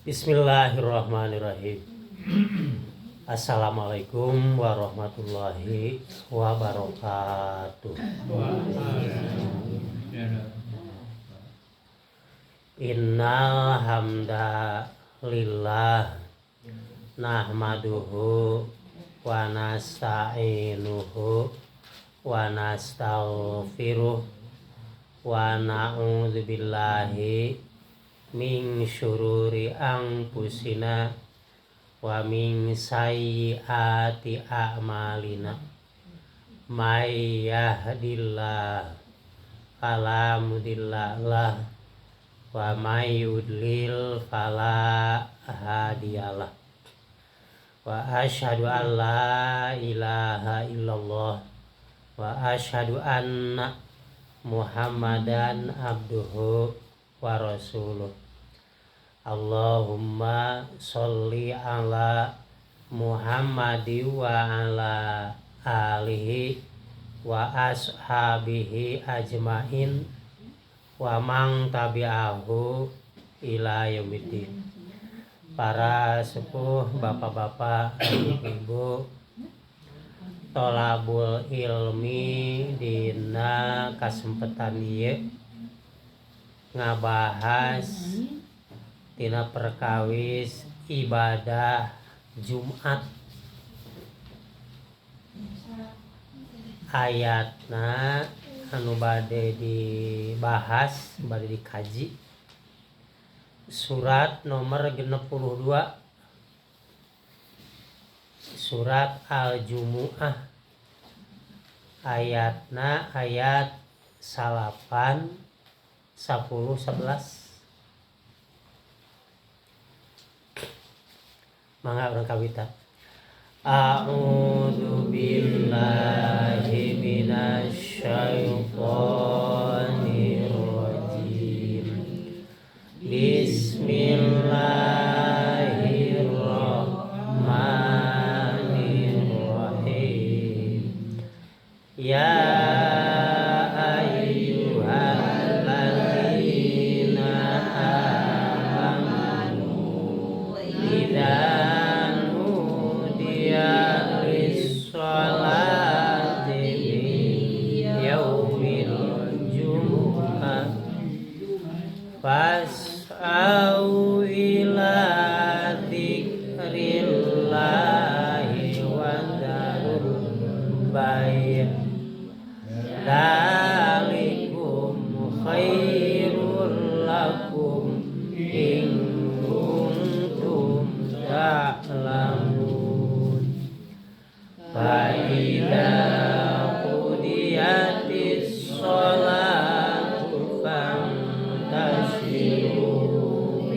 Bismillahirrahmanirrahim. Assalamualaikum warahmatullahi wabarakatuh. Innal hamda lillah nahmaduhu wa nasta'inuhu wa nastaghfiruh wa na'udzu billahi min syururi anfusina wa min sayyiati a'malina. May yahdihillahu fala mudhillalah wa may yudlil fala hadiyalah. Wa asyhadu an la ilaha illallah wa asyhadu anna Muhammadan abduhu wa rasuluh. Allahumma sholli ala Muhammadi wa ala alihi wa ashabihi ajmain wa man tabi'ahu ila yaumiddin. Para sepuh, bapak-bapak, ibu-ibu, tolabul ilmi dina kasempetan ieu ngabahas tina perkawis ibadah Jumat. Ayatna anu bade dibahas, bade dikaji surat nomor 62, surat Al-Jumu'ah, ayatna ayat 9, 10, 11. Mangga urang kawita. A'udzu billahi minasyaitonir rajim. Bismillahirrahmanirrahim. Ya ayyuhalladzina amanu idza nudiya lis-sholati min yaumil jumu'ah fas'au ila dzikrillahi wa dzarul bai' dzalikum khairul lakum in kuntum ta'lamun. Fa idza qudiyatis sholatu fantashiru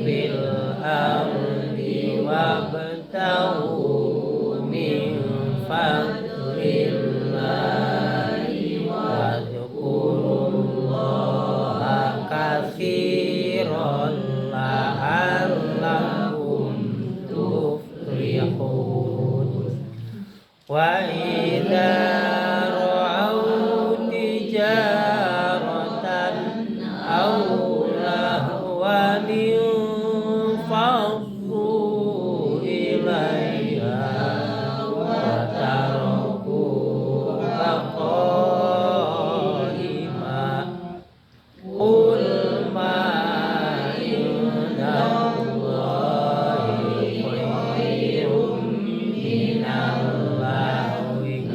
fil ardi wabtaghu min fadlillahi wadhkurullaha katsiran la'allakum tuflihun. Wa idza ra'aw tijaratan aw lahwan infaddu ilaiha wa tarakuka qa'ima. Qul ma indallahi khairum minal lahwi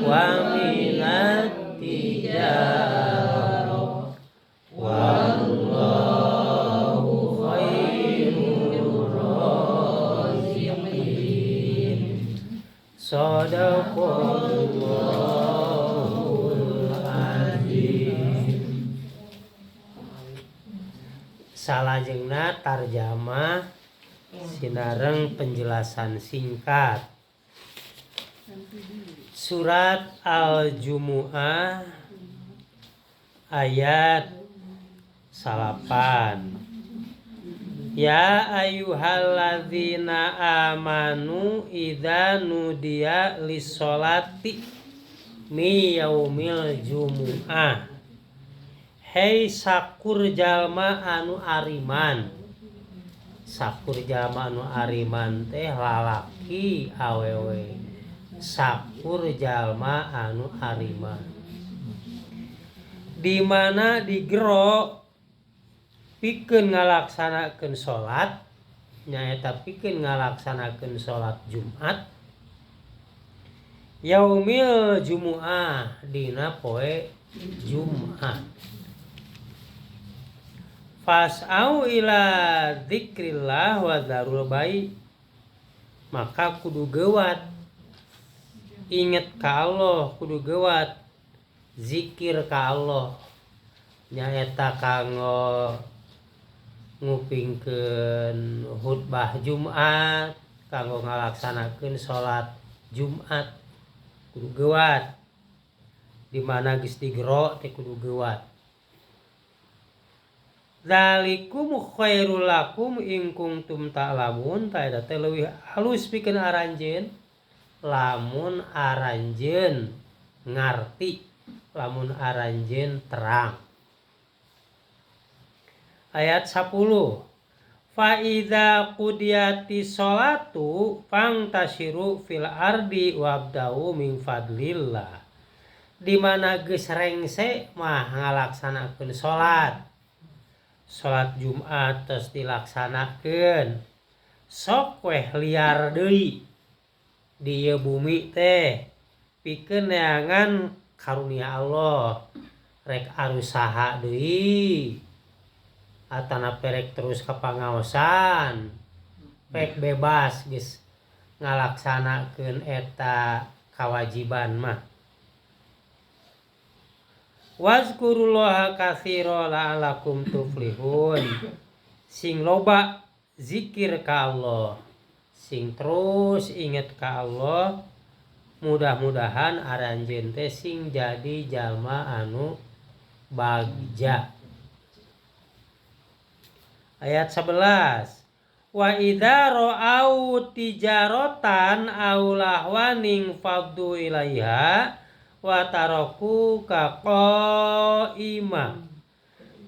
wa minat tijarah wallahu khairur raziqin. Shadaqallahul azim. Salajengna tarjamah sinareng penjelasan singkat. Surat Al-Jumu'ah ayat 9. Ya ayyuhalladzina amanu idza nudiya lis-sholati mi yaumil jumu'ah. Hei sakur jalma anu ariman. Sakur jalma anu ariman teh lalaki awewe. Sakur jalma anu ariman. Di mana digero pikeun ngalaksanakeun salat nyaeta pikeun ngalaksanakeun salat Jumat yaumil jumuah dina poe Jumat. Fas'au ila dzikrillah wa dzarul bai, maka kudu geuwat inget ka Allah, kudu geuwat zikir ka Allah nyaeta kanggo ngupingkeun khutbah Jumat, kanggo ngalaksanakeun salat Jumat kudu geuwat. Di mana geus digero teh kudu geuwat. Dzalikum khairul lakum in kuntum ta'lamun, ta eta teh leuwih halus pikeun aranjeun lamun aranjeun ngarti, lamun aranjeun terang. Ayat 10. Fa idza qudiyati sholatu fangtashiru fil ardi wabda'u min fadlillah. Di mana geus rengse mah ngalaksanakeun salat. Salat Jumat terus dilaksanakeun. Sok weh liar deui di ieu bumi teh pikeun neangan karunia Allah. Rek arusaha deui atana perek terus ka pangaosan pek bebas geus ngalaksanakeun eta kawajiban mah. Wazkurullaha katsira la'allakum tuflihun. Sing loba zikir ka Allah, sing terus inget ka Allah, mudah-mudahan aranjeun teh sing jadi jalma anu bagja. Ayat 11. Wa idza ra'au tijaratan aw lahwaning faddu ilaiha wa taraku kaqaima.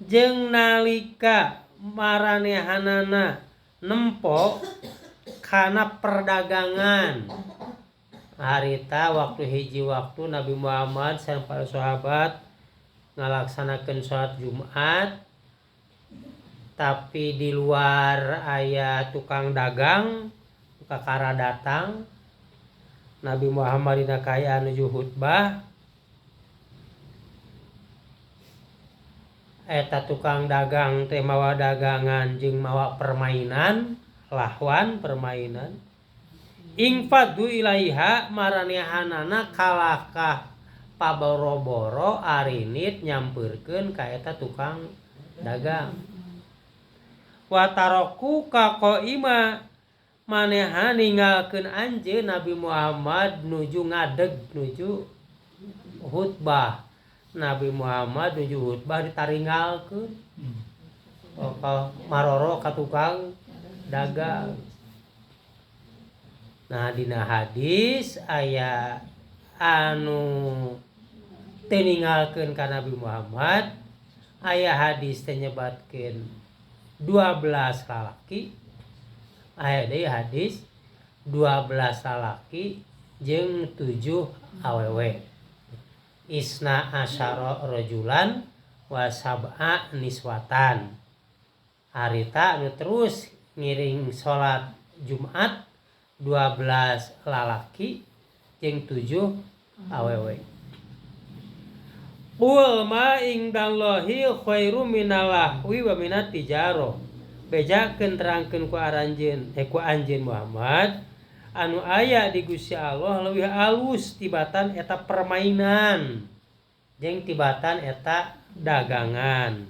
Jeung nalika maranehanana nempo kana perdagangan. Harita waktu hiji waktu Nabi Muhammad sareng para sahabat ngalaksanakeun salat Jumat, tapi di luar aya tukang dagang kakara datang. Nabi Muhammad dina kaayaan nuju khutbah, eta tukang dagang teh mawa dagangan jeung mawa permainan, lahwan permainan. Ing faddu ilaiha maranehanana kalakah paboro-boro arinit nyampeurkeun ka eta tukang dagang. Wa taraku ka qaima manehan ninggalkeun anjeun Nabi Muhammad nuju ngadeg nuju khutbah. Nabi Muhammad nuju khutbah ditaringgalkeun. Oh, maroro ka tukang dagang. Nah dina hadis aya anu teu ninggalkeun ka Nabi Muhammad, aya hadis teh nyebatkeun 12 lalaki, aya deui hadis 12 lalaki jeung 7 awewe. Isna asyara rajulan wa sab'a niswatan. Harita anu terus ngiring salat Jumat 12 lalaki jeung 7 awewe. Qul ma indallahi khairu minalahwi wa minat tijaro. Bejakeun terangkeun ku aranjeun, ku anjeun Muhammad anu aya di Gusti Allah leuwih alus tibatan eta permainan jeung tibatan eta dagangan.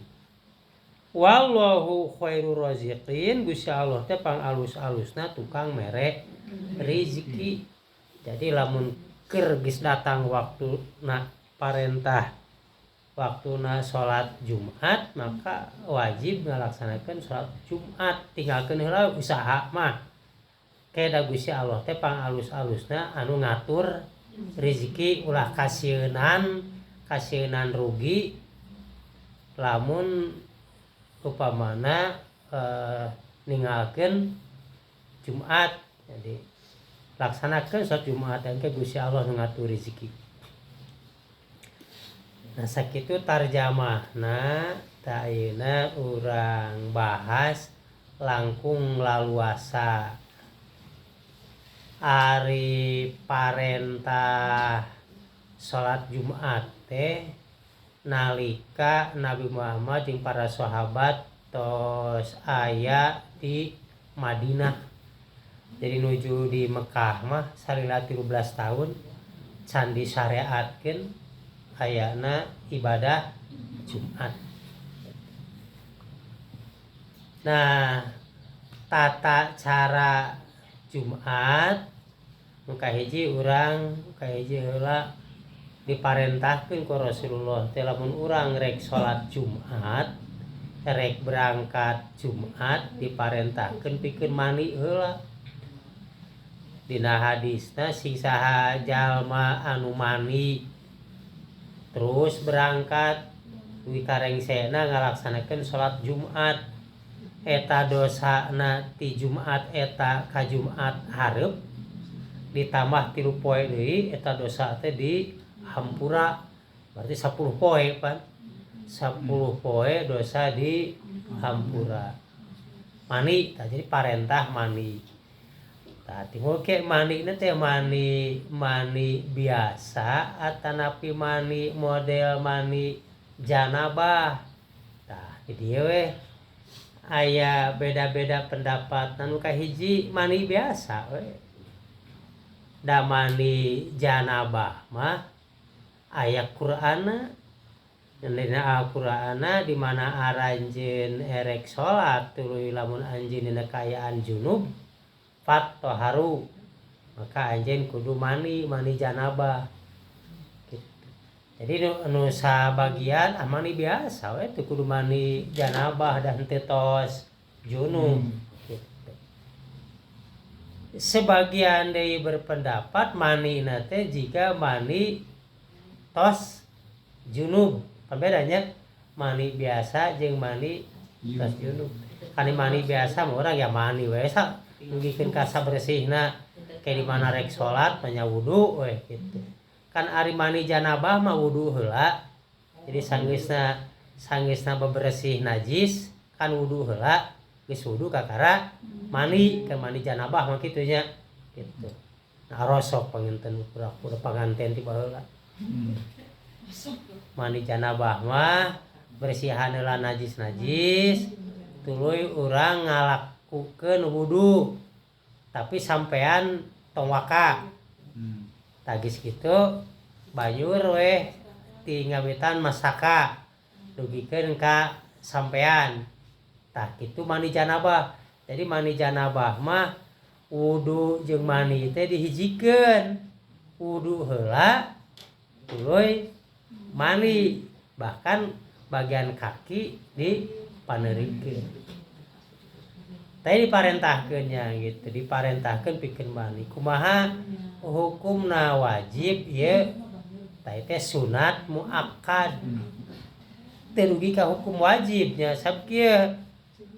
Wallahu khairur raziqin, Gusti Allah teh pangalus-alusna tukang mere rizki. Jadi lamun keur geus datang waktuna parentah waktuna salat Jumat, maka wajib ngalaksanakeun salat Jumat. Tinggalkeun heula usaha mah. Keda Gusti Allah teh pangalus-alusna anu ngatur rizki, ulah kasieunan, kasieunan rugi lamun upamana Ninggalkeun Jumat. Jadi laksanakeun salat Jumat, engke Gusti Allah nu ngatur rezeki. Nah, sakitu tarjamahna. Tah, ayeuna urang bahas langkung laluasa ari parentah salat Jumat teh nalika Nabi Muhammad jeung para sahabat tos aya di Madinah. Jadi nuju di Mekah mah salila 13 tahun can disyariatkeun ayana ibadah Jumat. Nah, tata cara Jumat nu kahiji, urang kahiji heula diparentahkeun ku Rasulullah teh lamun urang rek salat Jumat, rek berangkat Jumat, diparentahkeun pikeun mandi heula. Dina hadisna, sing saha jalma anu mandi terus berangkat dugi ka rengsena ngalaksanakeun salat Jumat, eta dosana ti Jumat eta ka Jumat hareup ditambah 3 poe deui, eta dosa teh di hampura. Berarti 10 poe pan, 10 poe dosa di hampura. Mani tah, jadi parentah mani. Tah, timbul ke mani ini teh mani mani biasa atanapi mani model mani janabah? Tah, di dieu we aya beda-beda pendapat. Nu kahiji, mani biasa we, da mani janabah mah aya Qur'ana. Dina Al-Qur'ana di mana aranjeun erek salat tuluy lamun anjeun dina kaayaan junub, fatthaharu, maka anjeun kudu mandi mandi janabah gitu. Jadi nu sabagian, ah, mandi biasa we, teu kudu mandi janabah dan teu tos junub gitu. Sebagian deui berpendapat mani teh jika mani tos junub. Bedanya mani biasa jeung mani tos junub. Kan mani biasa mah urang ya mani we sa dugikeun ka sabersihna, kayak di mana rek salat nya wudu we gitu kan. Ari mani janabah mah wudu heula. Jadi sanggeusna sanggeusna bebersih najis kan wudu heula, geus wudu kakara mani. Ke mani janabah mah kitu nya gitu. Nah, rosok panginten pura-pura panganten ti baheula. Mandi janabah mah bersihan heula najis-najis, tuluy urang ngalakukeun wudu, tapi sampean tong waka. Tah, geus kitu banjur weh ti ngawitan masaka dugikeun ka sampean. Tah, kitu mandi janabah. Jadi mandi janabah mah wudu jeung mandi teh dihijikeun, wudu heula tuluy mandi, bahkan bagian kaki dipaneurikeun. Tapi diparentahkeun nya gitu, diparentahkeun pikeun mandi. Kumaha hukumna, wajib ieu? Tah, teh sunat muakkad, teu dugi ka hukum wajibnya. Sabab kieu,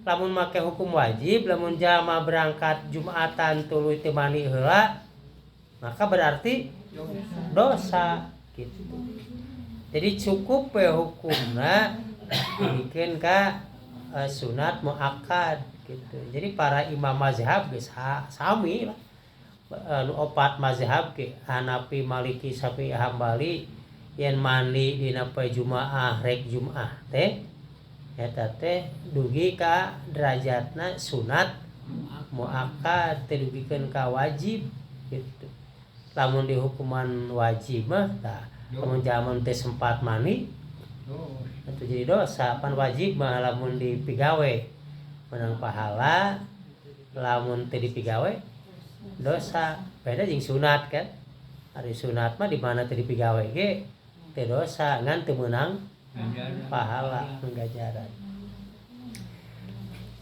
lamun make hukum wajib, lamun jalma berangkat Jumatan tuluy teu mandi heula, maka berarti dosa gitu. Jadi cukup we hukumna dibikeun ka sunat muakkad gitu. Jadi para imam mazhab geus sami lah. Nu opat mazhab ge, Hanafi, Maliki, Syafi'i, Hambali, yen mandi dina poe Jumaah rek Jumaah teh eta teh dugi ka derajatna sunat muakkad, teu dugikeun ka wajib gitu. Lamun dihukuman wajib mah tah, lamun jalma teu sempat mandi itu jadi dosa. Pan wajib mah lamun dipigawe menang pahala, lamun teu dipigawe dosa. Beda jeung sunat kan. Ari sunat mah di mana teu dipigawe ge teu dosa, ngan teu meunang pahala, ganjaran.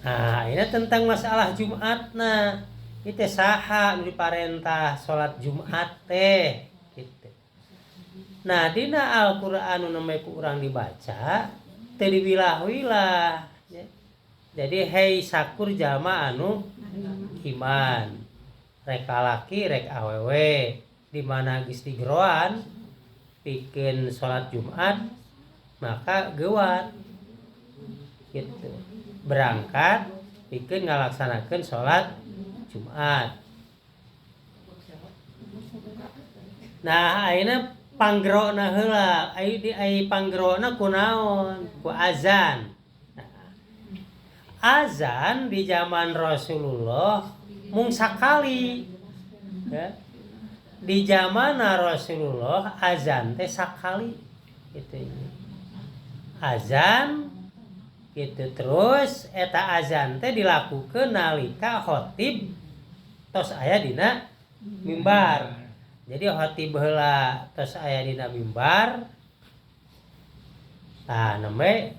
Nah, ini tentang masalah Jumat. Nah, itu saha nu diparentah salat Jumat teh gitu? Nah, dina Al-Qur'an nu namanya ku urang dibaca teu diwilah-wilah ya. Jadi hei sakur jalma anu iman, rek lalaki rek awewe, di mana geus digeroan pikeun salat Jumat maka geuwat gitu, berangkat pikeun ngalaksanakeun salat Jumat. Nah ayeuna panggerona heula, ai di ai panggerona kunaon? Ku azan. Nah, azan di zaman Rasulullah mung sakali ya. Di zaman Rasulullah azan teh sakali gitu. Azan gitu terus eta azan teh dilakukeun nalika khotib tos aya dina mimbar. Jadi khotib heula tos aya dina mimbar. Tah nembe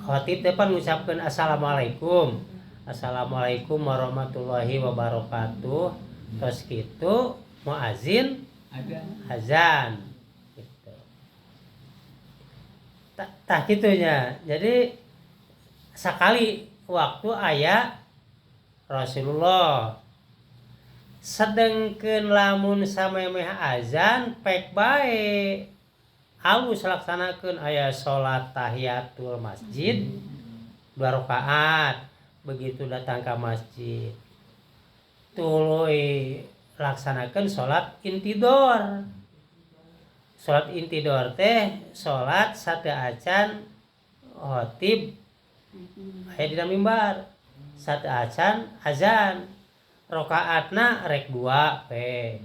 khotib teh pan ngucapkeun assalamualaikum. Assalamualaikum warahmatullahi wabarakatuh. Tos kitu muazin azan gitu. Tah kitunya. Jadi sakali waktu aya Rasulullah. Sedengkeun lamun samemeh azan pek bae alus laksanakeun aya salat tahiyatul masjid 2 rakaat. Begitu datang ke masjid tuluy laksanakeun salat intidor. Salat intidor teh salat sateuacan khotib aya dina mimbar, sateuacan azan. Rakaatna rek 2 pe,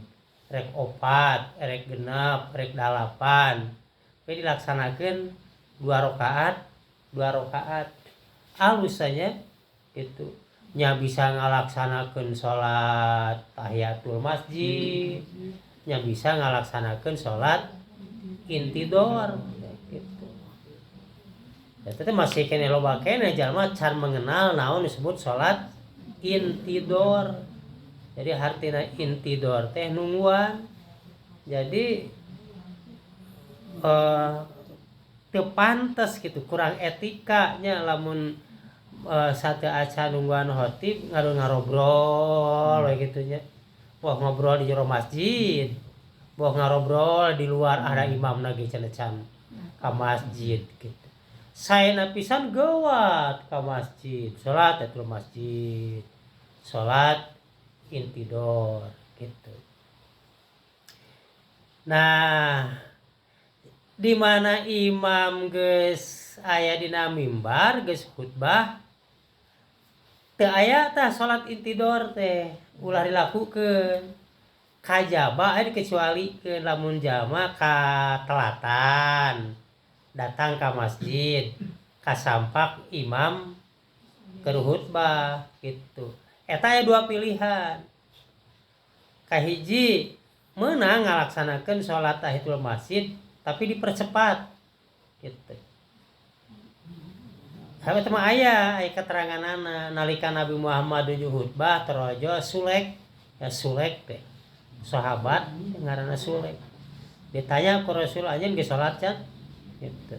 rek 4, rek 6, rek 8. Pe dilaksanakeun 2 rakaat, 2 rakaat. Alus nya gitu. Nya bisa ngalaksanakeun salat tahiyatul masjid, nya bisa ngalaksanakeun salat intidor gitu. Eta teh masih keneh loba keneh jalma can mengenal naon disebut salat intidor. Jadi hartina intidor teh nungguan. Jadi teu pantes gitu, kurang etikanya lamun sateuacan nungguan khotib ngarobrol we kitu nya. Wah ngobrol di jero masjid, wah ngarobrol di luar ada imamna ge can ka masjid gitu. Saena pisan geuwat ka masjid, salat tahiyatul masjid, salat intidor gitu. Nah, di mana imam geus aya dina mimbar geus khutbah teu aya tah salat intidor teh ulah dilakukeun. Kajaba aya dikecualikeun lamun jalma katelatan datang ka masjid kasampak imam keur khutbah gitu. Eta aya dua pilihan. Kahiji meunang ngalaksanakeun salat tahiyatul masjid tapi dipercepat gitu. Hawe teh mah aya keteranganana nalika Nabi Muhammad nuju khutbah terojo Sulek, ya Sulek teh sahabat ngaranna Sulek. Ditanya ku Rasul anjeun geus salat can? Gitu.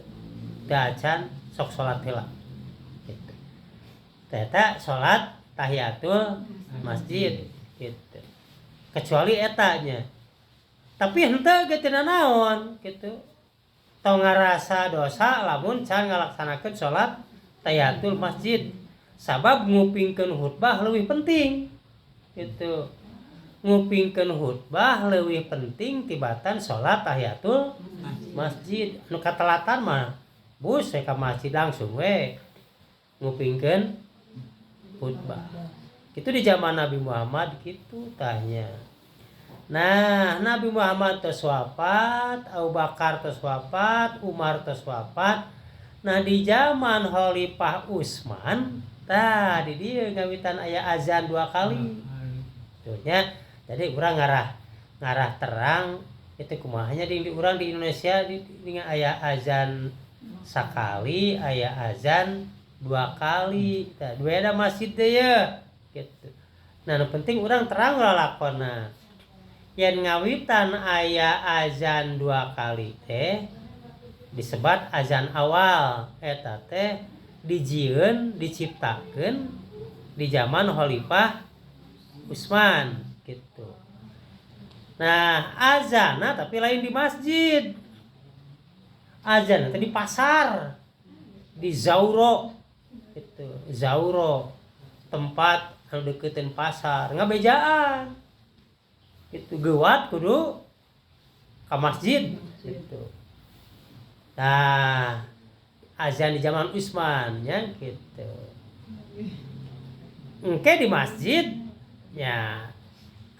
Teu acan sok salat heula. Gitu. Teh eta salat tahiyatul masjid gitu. Kecuali eta nya. Tapi henteu ge teu naon gitu. Tong ngarasa dosa lamun can ngalaksanakeun salat tahiyatul masjid. Sabab ngupingkeun khutbah leuwih penting gitu. Ngupingkeun khutbah leuwih penting tibatan salat tahiyatul masjid. Nu katelatan mah bus we ka masjid langsung we ngupingkeun khutbah. Itu di zaman Nabi Muhammad gitu tanya. Nah, Nabi Muhammad tos wafat, Abu Bakar tos wafat, Umar tos wafat. Nah, di zaman Khalifah Utsman, tah di dieu ngawitan aya azan 2 kali. Tuh nya. Jadi urang ngarah terang itu kumahanya di urang di Indonesia di aya azan sakali, aya azan 2 kali. Tah dua ada masjid teh ye gitu. Nah, nu penting urang terang lalakonna. Yen ngawitan aya azan 2 kali teh disebat azan awal, eta teh Dijieun, diciptakeun di zaman Khalifah Utsman gitu. Nah, azana tapi lain di masjid. Azan itu di pasar, di Zauro gitu. Zauro tempat anu deketin pasar, ngabejaan. Itu gewat kudu ke masjid gitu. Nah, azan di zaman Utsman ya gitu. Engke di masjid ya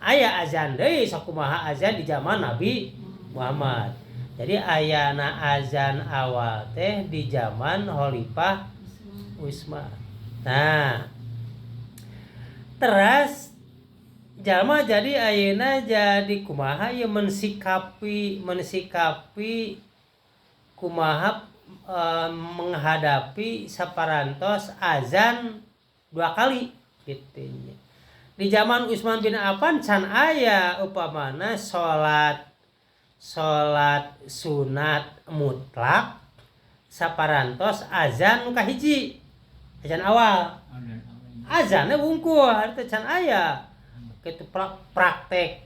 aya azan deui, sakumaha azan di zaman Nabi Muhammad. Jadi ayana azan awal teh di zaman Khalifah Utsman. Nah, teras jalma jadi ayeuna jadi kumaha ieu mensikapi mensikapi kumaha menghadapi saparantos azan dua kali gitu nya. Di zaman Utsman bin Affan can aya upamana salat salat sunat mutlak saparantos azan nu kahiji, azan awal, azannya wungkul harta can aya gitu praktek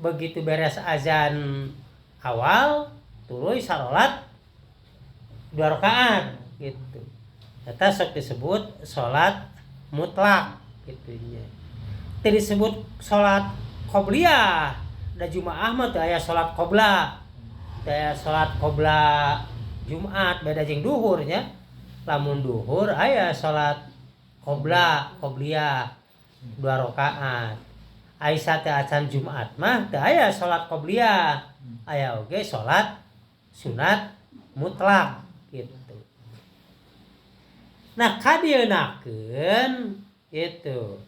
begitu beres azan awal tuluy salat dua rakaat gitu. Eta sok disebut salat mutlak gitu nya. Teu disebut salat qobliyah. Da Jumaah mah teu aya salat qobla. Teu aya salat qobla Jumat, beda jeung duhur nya. Lamun duhur aya salat qobla, qobliyah dua rakaat. Ari sateuacan Jumat mah teu aya salat qobliyah. Aya oge salat sunat mutlak gitu. Nah, kadieunakeun gitu.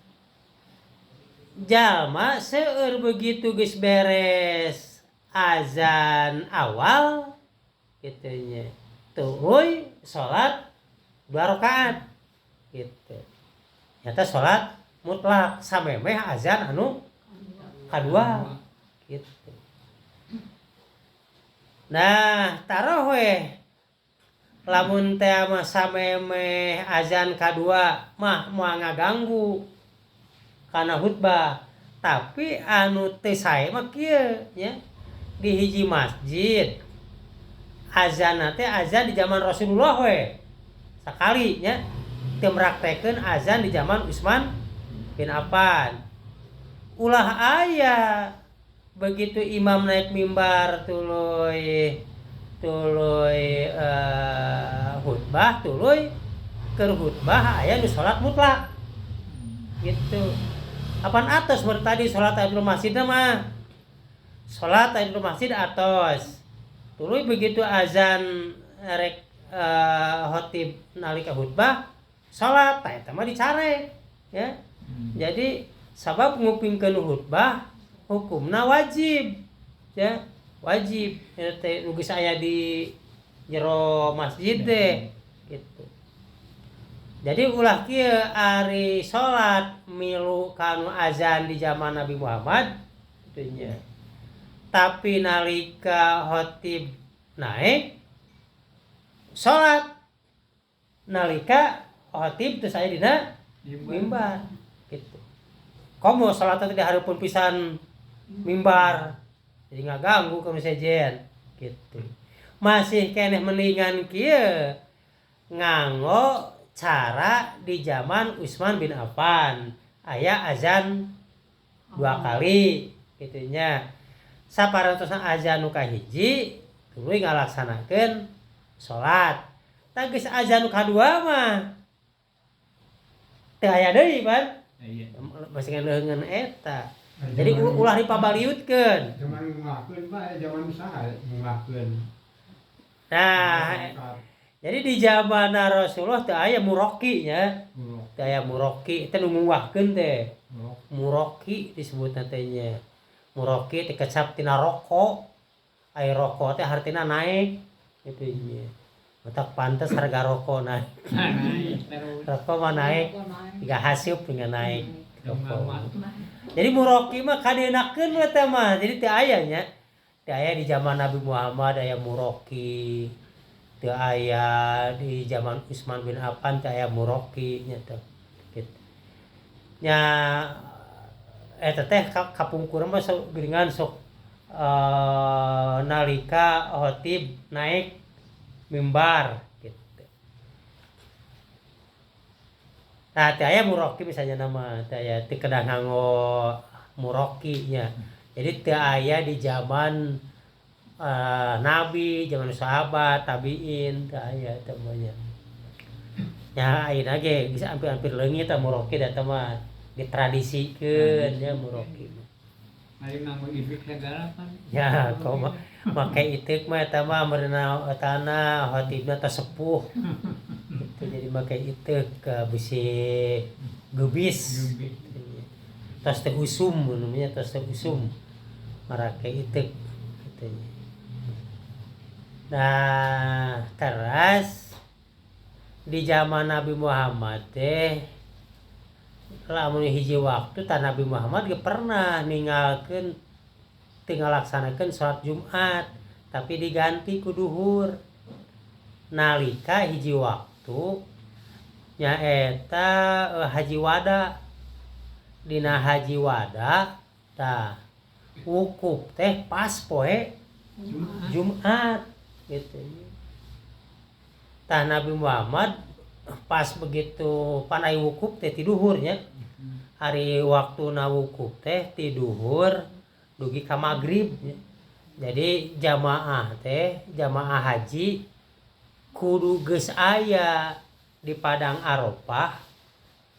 Jalma seueur begitu geus beres azan awal gitu nya. Tuluy salat dua rakaat gitu. Nyata salat mutlak samemeh azan anu kadua gitu. Nah, taruh weh lamun teh mah samemeh azan kadua mah moal ngaganggu kana khutbah. Tapi anu teu sae mah kieu nya. Di hiji masjid azan teh azan di zaman Rasulullah we. Sakali nya teu meraktekeun azan di zaman Utsman bin Affan. Ulah aya begitu imam naik mimbar tuluy tuluy khutbah, tuluy keur khutbah aya nu salat mutlak gitu. Apan atos ber tadi salat tahiyatul masjid mah, salat tahiyatul masjid atos, tuluy begitu azan rek khotib nalika khutbah salat, tah eta mah dicarek ya. Jadi sabab ngupingkeun khutbah hukumna wajib ya, wajib eta teh nu geus aya di jero masjid teh gitu. Jadi ulah kieu ari salat milu kanu azan di zaman Nabi Muhammad kitu nya. Tapi nalika khotib naik salat, nalika khotib teu aya dina mimbar gitu. Komo salat teh dihareupeun pisan mimbar. Jadi ngaganggu ka nu sejen gitu. Masih keneh mendingan kieu nganggo cara di zaman Utsman bin Affan. Aya azan dua kali kitu nya. Saparantosna azan nu kahiji tuluy ngalaksanakeun salat. Tah geus azan nu kadua mah teu aya deui pan. Iya. Masih leungeun eta. Jadi ulah dipabaliutkeun. Zaman ngungahkeun, Pak, zaman saha ngungahkeun? Nah, jadi di zaman Rasulullah teu aya muroki nya. Teu aya muroki, teh nu ngungahkeun teh. Muroki disebutna teh nya. Muroki teh kecap tina rokok. Ai rokok teh hartina naik gitu nya. Matak pantes harga rokok naik. Naik terus. Rokok mah naik, tiga haseup tinggal naik rokok. Jadi muroki mah kadienakeun we teh mah. Jadi teu aya nya. Teu aya di zaman Nabi Muhammad aya muroki. Teu aya di zaman Utsman bin Affan teu aya muroki nya teh gitu. Nya eta teh kapungkur mah sok geuningan sok nalika khotib naik mimbar gitu. Nah teu aya muroki misalnya nama teu aya teu kedah nganggo muroki nya. Jadi teu aya di zaman Nabi, zaman sahabat, tabiin, teu aya teh mah nya. Nya ayeuna ge bisa hampir-hampir leungit tah muroki da eta mah ditradisikeun nya muroki mah. Ayo nganggo ibik segala kan. Ya, kok make iteuk mah eta mah meureunan etana khotibna teh sepuh. Gitu jadi make iteuk ka bisi geubis. Tos teu usum namanya tos teu usum. Marake iteuk gitu. Nah, teras di zaman Nabi Muhammad teh lamun hiji waktu tah Nabi Muhammad ge pernah ninggalkeun teu ngalaksanakeun salat Jumat tapi diganti ku duhur. Nalika hiji waktu nyaeta haji wada. Dina haji wada tah wukuf teh pas poe Jumat gitu. Tah Nabi Muhammad pas begitu panai wukuf teh ti duhur nya. Hari waktuna wukuf teh ti duhur dugi ka magrib nya. Jadi jamaah teh jamaah haji kudu geus aya di Padang Arafah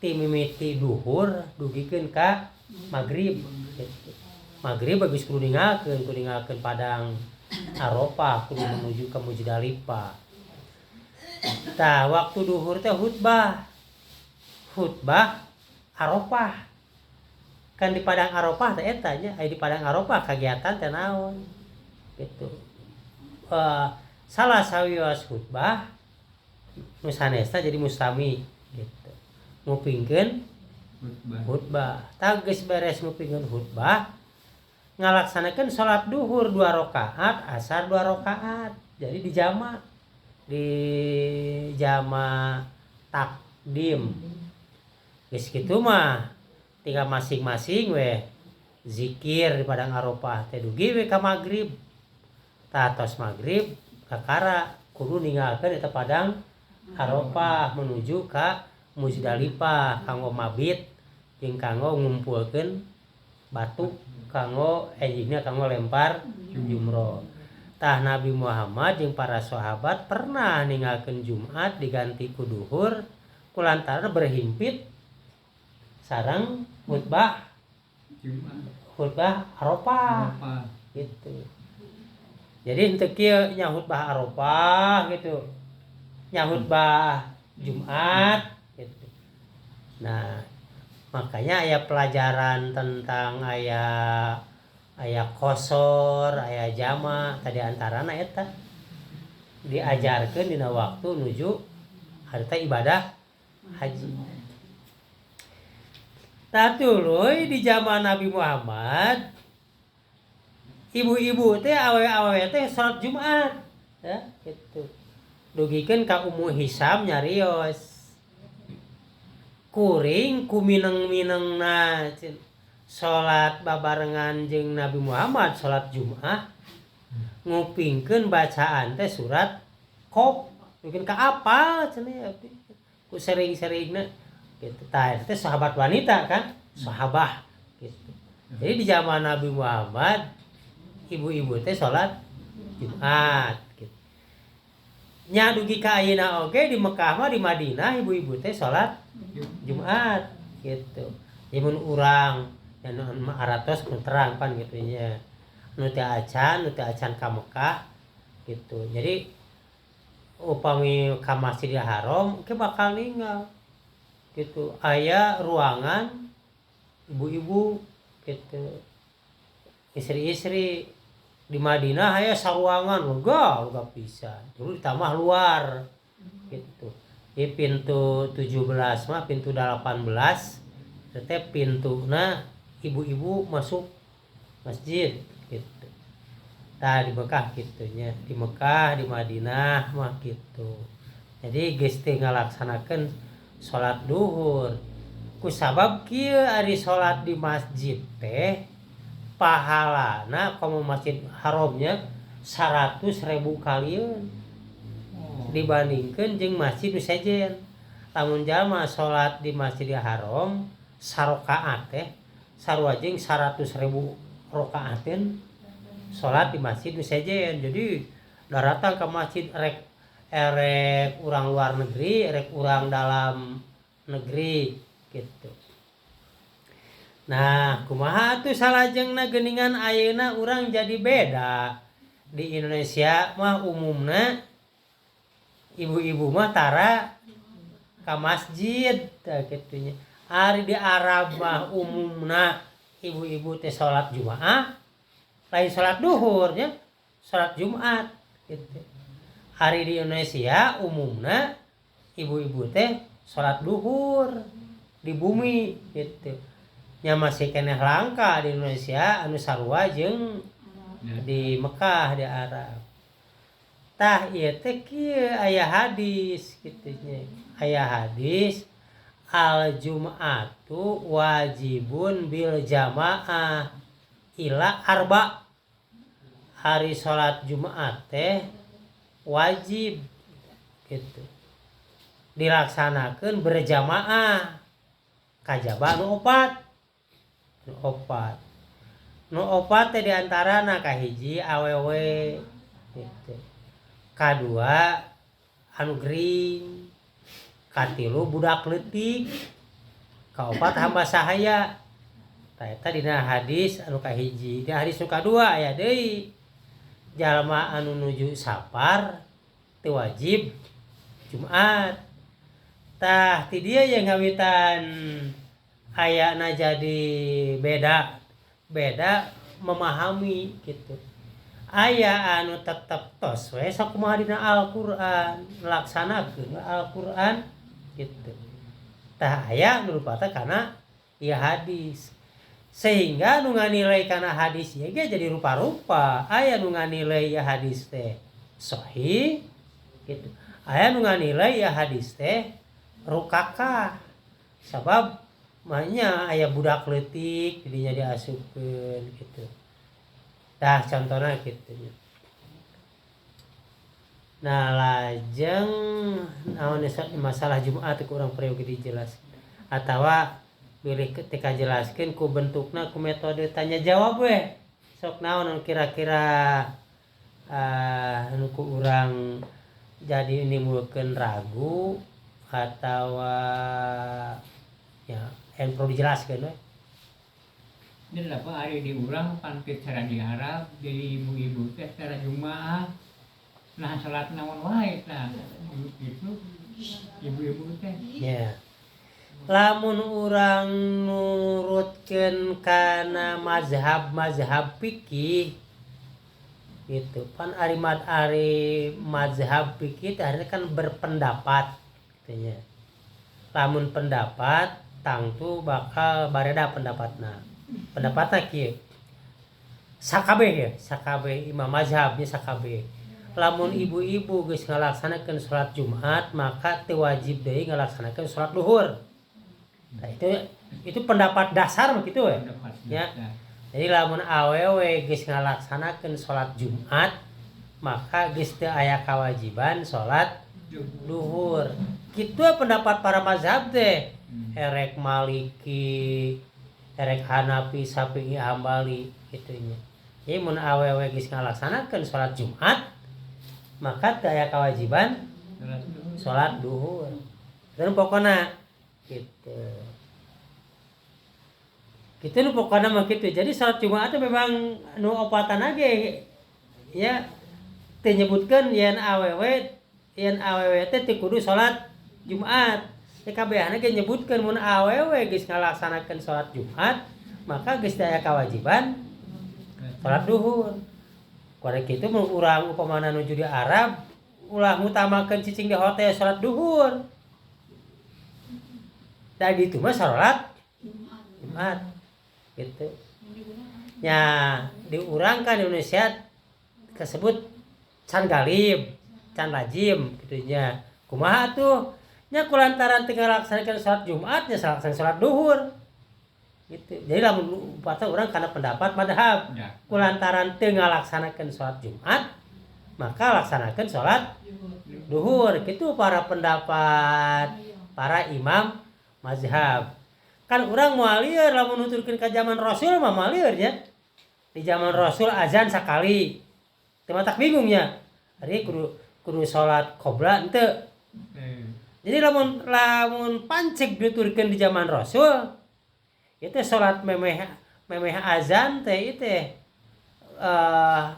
ti mimiti duhur dugikeun ka magrib gitu. Magrib geus kudu ninggalkeun Padang Arafah kudu menuju ke Muzdalifah. Tah waktu duhur teh khutbah. Khutbah Arafah. Kan di Padang Arafah teh eta nya, aya di Padang Arafah kagiatan teh naon gitu. Salah sawios khutbah nu sanesna jadi mustami gitu. Ngupingkeun khutbah. Tah geus beres ngupingkeun khutbah ngalaksanakeun salat duhur 2 rakaat, asar 2 rakaat. Jadi dijama takdim. Geus kitu mah tinggal masing-masing weh zikir di Padang Arafah teh dugi we ka magrib. Tah tos magrib kakara kudu ninggalkeun eta Padang Arafah menuju ka Muzdalifah kanggo mabit jeung kanggo ngumpulkeun batu kanggo enjingna kanggo lempar jumroh. Tah Nabi Muhammad jeung para sahabat pernah ninggalkeun Jumat diganti ku duhur kulantaran berhimpit sareng khutbah khutbah Arafah gitu. Jadi henteu kieu nya khutbah Arafah gitu. Nya khutbah Jumat gitu. Nah, makanya aya pelajaran tentang aya qosor, aya jama tadi antarana eta diajarkeun dina waktu nuju harta ibadah haji. Tah tuluy di zaman Nabi Muhammad ibu-ibu teh awewe-awewe teh salat Jumat ya gitu. Dugikeun ka Ummu Hisam nyarios. Kuring ku mineng-minengna salat babarengan jeung Nabi Muhammad salat Jumat ngupingkeun bacaan teh surat Qaf mungkin ka apal cenah ya ku sering-seringna gitu. Tah eta teh sahabat wanita kan, sahabah gitu. Jadi di zaman Nabi Muhammad ibu-ibu teh salat Jumat gitu. Nya dugi ka ayeuna oge di Mekah mah di Madinah ibu-ibu teh salat Jumat gitu. Mun urang anu aratos nu terang pan gitu nya. Nu teu acan ka Mekah gitu. Jadi upami ka Masjidil Haram ke bakal ninggal gitu. Aya ruangan ibu-ibu gitu. Istri-istri di Madinah aya saruangan lega lega pisan. Terus ditambah luar gitu. Di pintu 17 mah pintu 18 teh pintuna ibu-ibu masuk masjid gitu. Tah, di Mekah kitu nya, di Mekah, di Madinah mah gitu. Jadi geus teu ngalaksanakeun salat duhur. Kusabab kieu, ari salat di masjid teh pahalana, komo Masjid Haramnya, 100.000 kalieun dibandingkeun jeung masjid nu sejen. Lamun jalma salat di Masjidil Haram sarakaat teh sarua jeung 100.000 rakaateun salat di masjid nu sejen. Jadi daratang ke masjid, rek erek urang luar negeri, erek urang dalam negeri gitu. Nah, kumaha atuh salajengna? Geuningan ayeuna urang jadi beda. Di Indonesia mah umumna ibu-ibu mah tara ka masjid, tah kitu nya. Ari di Arab mah umumna ibu-ibu teh salat Jumaah, lain salat duhur nya, salat Jumat gitu. Ari di Indonesia umumna ibu-ibu teh salat duhur di bumi gitu. Nya, masih keneh langka di Indonesia anu sarua jeung di Mekah, di Arab. Tah, ieu teh kieu, aya hadis kitu nya. Aya hadis al jum'atu wajibun bil jamaah ila arba. Hari salat Jumat teh wajib gitu dilaksanakan berjamaah kajaba nu opat. Nu opat, nu opat teh diantarana kahiji awewe gitu, kadua anu gering, katilu budak leutik, kaopat hamba sahaya. Tah, eta dina hadis anu kahiji. Dina hadis nu kadua aya deui, jalma anu nuju sapar teu wajib Jumat. Tah, ti dieu ye ngawitan ayana jadi beda beda memahami gitu. Aya anu tetep tos we sakumaha dina Al-Qur'an, ngalaksanakeun Al-Qur'an gitu. Tah, aya nu rupata kana ieu hadis, sehingga nu nganilai kana hadis ieu ge jadi rupa-rupa. Aya nu nganilai ieu hadis teh sahih gitu, aya nu nganilai ieu hadis teh rukakah, sabab mah aya budak leutik jadinya diasupkeun gitu. Tah, contohna kitu nya. Nah, lajeng naon masalah Jumat ku urang peryogi dijelaskeun atawa bilih ketika jelaskeun ku bentukna ku metode tanya jawab we. Sok, naon anu kira-kira anu ku urang jadi nimbulkeun ragu atau ya yang perlu dijelaskeun we? Ini apa, ari di urang pan cara di Arab jadi ibu-ibu teh cara Jumaah. Nah, salat naon wae tah gitu ibu-ibu teh? Ya. Lamun urang nurutkeun kana mazhab-mazhab fikih gitu pan, ari mad ari mazhab fikih teh artinya kan berpendapat gitu nya. Lamun pendapat tangtu bakal bareda pendapatna. Pendapatna kieu. Sakabeh ya, sakabeh imam mazhabnya sakabeh. Lamun ibu-ibu geus ngalaksanakeun salat Jumat, maka teu wajib deui ngalaksanakeun salat duhur. Nah, itu pendapat dasar mah kitu we. Pendapat Ya. dasar. Jadi lamun awewe geus ngalaksanakeun salat Jumat, maka geus teu aya kewajiban salat duhur. Kitu pendapat para mazhab teh. Erek Maliki, erek Hanafi, Syafi'i, Hambali kitu nya. Jadi mun awewe geus ngalaksanakeun salat Jumat, maka teu aya kewajiban salat duhur. Salat duhur. Dan pokokna gitu. Gitu nu pokokna mah kitu. Jadi salat Jumat teh memang nu opatan ge ya teu nyebutkeun yen awewe teh teu kudu salat Jumat. Teh kabehana ge nyebutkeun mun awewe geus ngalaksanakeun salat Jumat, maka geus teu aya kewajiban salat duhur. Kuari kitu mun urang upamana nuju di Arab, ulah ngutamakeun cicing di hotel salat duhur. Da ditu mah salat Jumat gitu. Nya, di urang kan Indonesia Kesebut can galib, can lazim gitu nya. Kumaha tuh? Nya kulantaran teu ngalaksanakeun salat Jumat nya laksanakeun salat duhur. Gitu. Jadi lamun upata urang kana pendapat madhab Ya. Kulantaran teu ngalaksanakeun salat Jumat maka laksanakeun salat duhur, gitu para pendapat para imam mazhab. Kan urang moal lieur lamun nuturkeun ka zaman Rasul mah, moal lieur nya. Di zaman Rasul azan sakali, teu matak bingungnya hari kudu kudu salat qobla henteu. Jadi lamun lamun panceg nuturkeun di zaman Rasul itu salat memeh memeh azan teh itu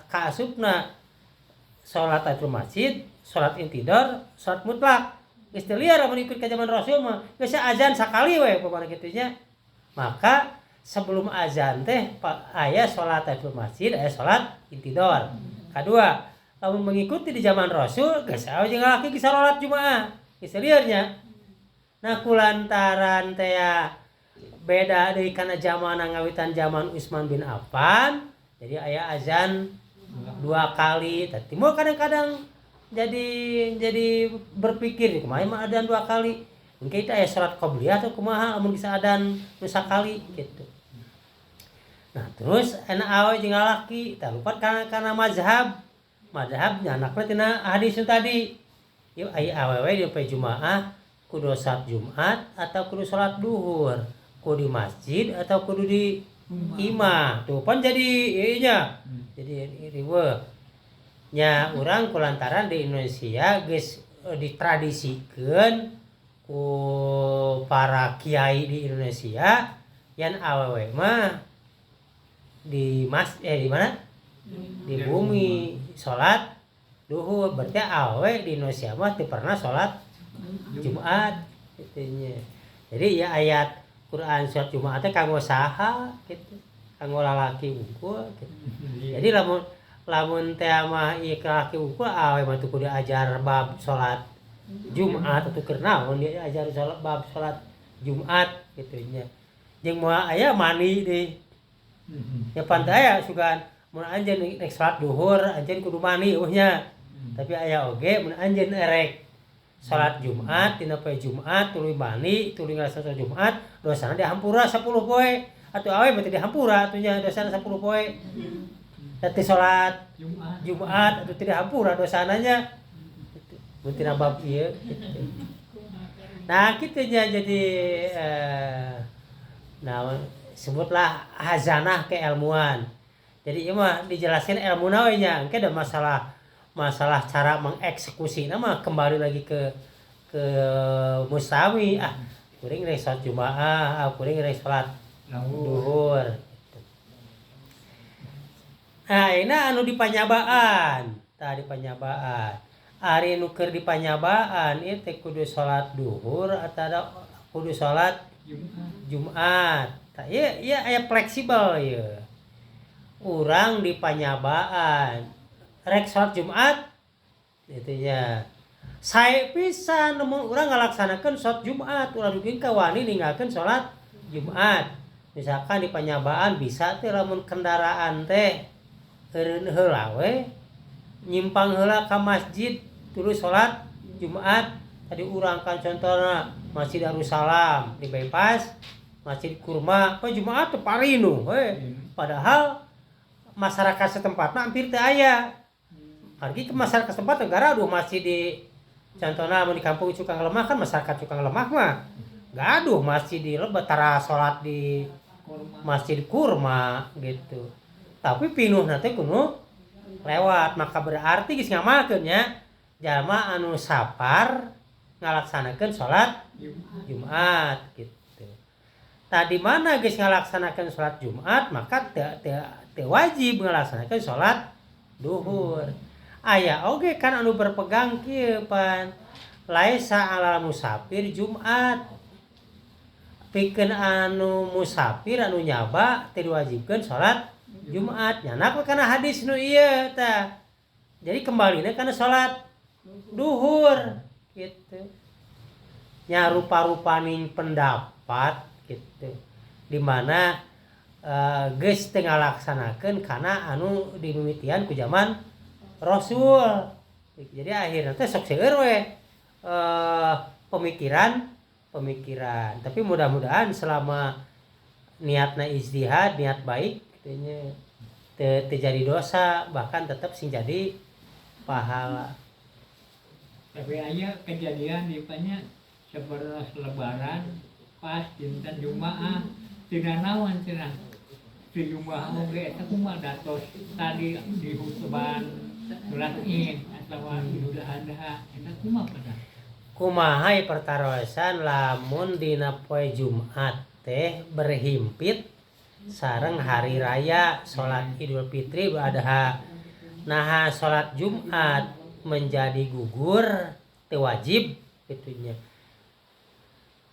kaasupna salat tahiyatul masjid, salat intidor, salat mutlak. Geus teu liar lamun ikut ka zaman Rasul mah, geus azan sakali we pokona kitu nya. Maka sebelum azan teh aya salat tahiyatul masjid, aya salat intidor. Kadua, lamun mengikuti di zaman Rasul geus awe jeung lalaki geus salat Jumaah. Geus teu lieur nya. Nah, kulantaran teh beda deui kana zaman ngawitan zaman Utsman bin Affan, jadi aya azan dua kali. Tah, timbul kadang-kadang jadi berpikir, kumaha mah adzan dua kali, mungkin itu aya salat qobliyah atau kumaha lamun bisa adzan nu sakali gitu. Nah, terus enak awe jeung lalaki tah lupa kana mazhab mazhab nyanakna tina hadis nu tadi. Yuk, aya awewe di pe Jumaah kudu salat Jumat atau kudu salat duhur, kudu di masjid atau kudu di imah, tuh pan jadi ieu nya. Jadi riweuh nya urang kulantaran di Indonesia geus ditradisikeun ku para kiai di Indonesia yang awewe mah di mas di mana, di bumi salat duhur. Berarti awewe di Indonesia mah teu pernah salat Jumat gitu nya. Jadi ya ayat Quran surat Jumat teh kanggo saha gitu? Kanggo lalaki wungkul gitu. Jadi lamun lamun teh mah ieu lalaki wungkul, awewe mah teu kudu diajar bab salat Jumat atau keur naon diajar salat bab salat Jumat gitu nya. Jeung moal aya mani deui. Ya pan teu aya sugan mun anjeun rek salat duhur anjeun kudu mani eueuh nya. Tapi aya oge mun anjeun erek salat Jumat dina poe Jumat tuluy mandi tuluy ngalaksanakeun salat Jumat, dosana dihampura 10 poe. Atuh awewe mah teu dihampura atuh nya dosana 10 poe. Da teu salat Jumat. Jumat atuh teu dihampura dosana nya. Gitu. Mun tina bab ieu gitu. Nah, kitu nya. Jadi nah, sebutlah hazanah keilmuan. Jadi ieu mah dijelaskan ilmuna we nya, engke ada masalah masalah cara mengeksekusi mah kembali lagi ke mustami, ah kuring rek salat Jumaah, ah kuring rek salat duhur. Nah, ini anu di panyabaan, tah di panyabaan. Ari nu keur di panyabaan ieu teh kudu salat duhur atawa kudu salat Jumat. Tah, ieu ieu aya fleksibel ieu. Urang di panyabaan rek salat Jumat itu nya. Sae pisan lamun urang ngalaksanakeun salat Jumat, ulah dugi ka wani ninggalkeun salat Jumat. Misalkan di panyabaan bisa teh lamun kendaraan teh eureun heula we nyimpang heula ka masjid terus salat Jumat. Tadi urang kan contohna Masjid Darussalam di bypass, Masjid Kurma, apa Jumat teh parinuh we. Padahal masyarakat setempat mah hampir teu aya. Pergi ke masyarakat setempat negara aduh masjid di contohna mun di kampung Cukang Lemah kan masyarakat Cukang Lemah mah gaduh masjid di lebet, tara salat di Masjid Kurma gitu. Tapi pinuh teh kudu lewat, maka berarti geus ngamalkeun nya jalma anu sapar ngalaksanakeun salat Jumat gitu. Tadi mana geus ngalaksanakeun salat Jumat maka teu teu teu wajib ngalaksanakeun salat duhur. Aya oge kan anu berpegang kieu pan, laisa alal musafir Jumat. Pikeun anu musafir anu nyaba teu diwajibkeun salat Jumat. Nyanak we kana hadis nu ieu tah. Jadi kembalina kana salat duhur gitu. Nya rupa-rupaning pendapat gitu. Di mana geus teu ngalaksanakeun kana anu dimimitian ku zaman Rasul. Jadi akhirnya teh sok seueur we pemikiran pemikiran. Tapi mudah-mudahan selama niatna ijtihad, niat baik kitu nya, teu jadi dosa, bahkan tetap sing jadi pahala. Tapi aya kejadian di nya seperti Lebaran pas dinten Jumaah, tina naon cenah di Jumaah oge eta kumaha datos tadi di hutuban salat Id atawa Idul Adha eta kumaha pada? Kumaha pertarosan lamun dina poe Jumat teh berhimpit sareng hari raya salat Idul Fitri, Idul Adha? Nah, salat Jumat menjadi gugur, teu wajib kitu nya.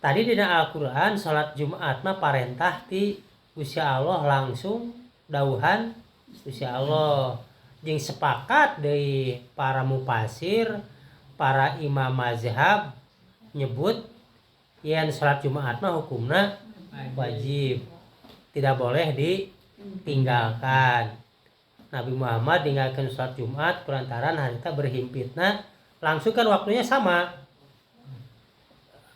Tadi dina Al-Qur'an salat Jumat mah parentah ti Gusti Allah, langsung dauhan Gusti Allah, jeung sepakat deui para mufasir, para imam mazhab nyebut yen salat Jumat mah hukumna wajib, tidak boleh ditinggalkan. Nabi Muhammad tinggalkan salat Jumat kulantaran harita berhimpitna langsung kan waktunya sama.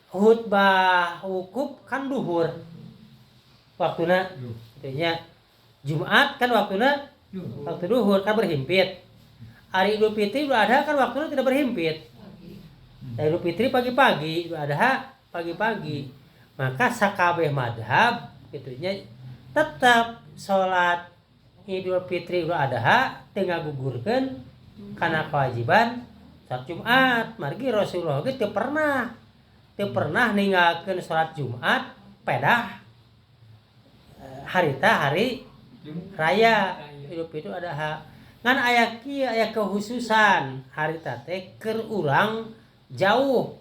Khutbah wukuf kan duhur waktuna kitu nya. Jumat kan waktuna waktu duhur, kan berhimpit. Hari Idul Fitri, Idul Adha kan waktunya tidak berhimpit. Idul Fitri pagi-pagi, Idul Adha pagi-pagi. Maka sakabeh madhab kitu nya tetap sholat Idul Fitri, Idul Adha teu ngagugurkeun kana kewajiban salat Jumat. Margi Rasulullah ge teu pernah ninggalkeun salat Jumat pedah harita hari raya Idul Fitri, Adha. Ngan aya kieu, aya kekhususan harita teh keur urang jauh.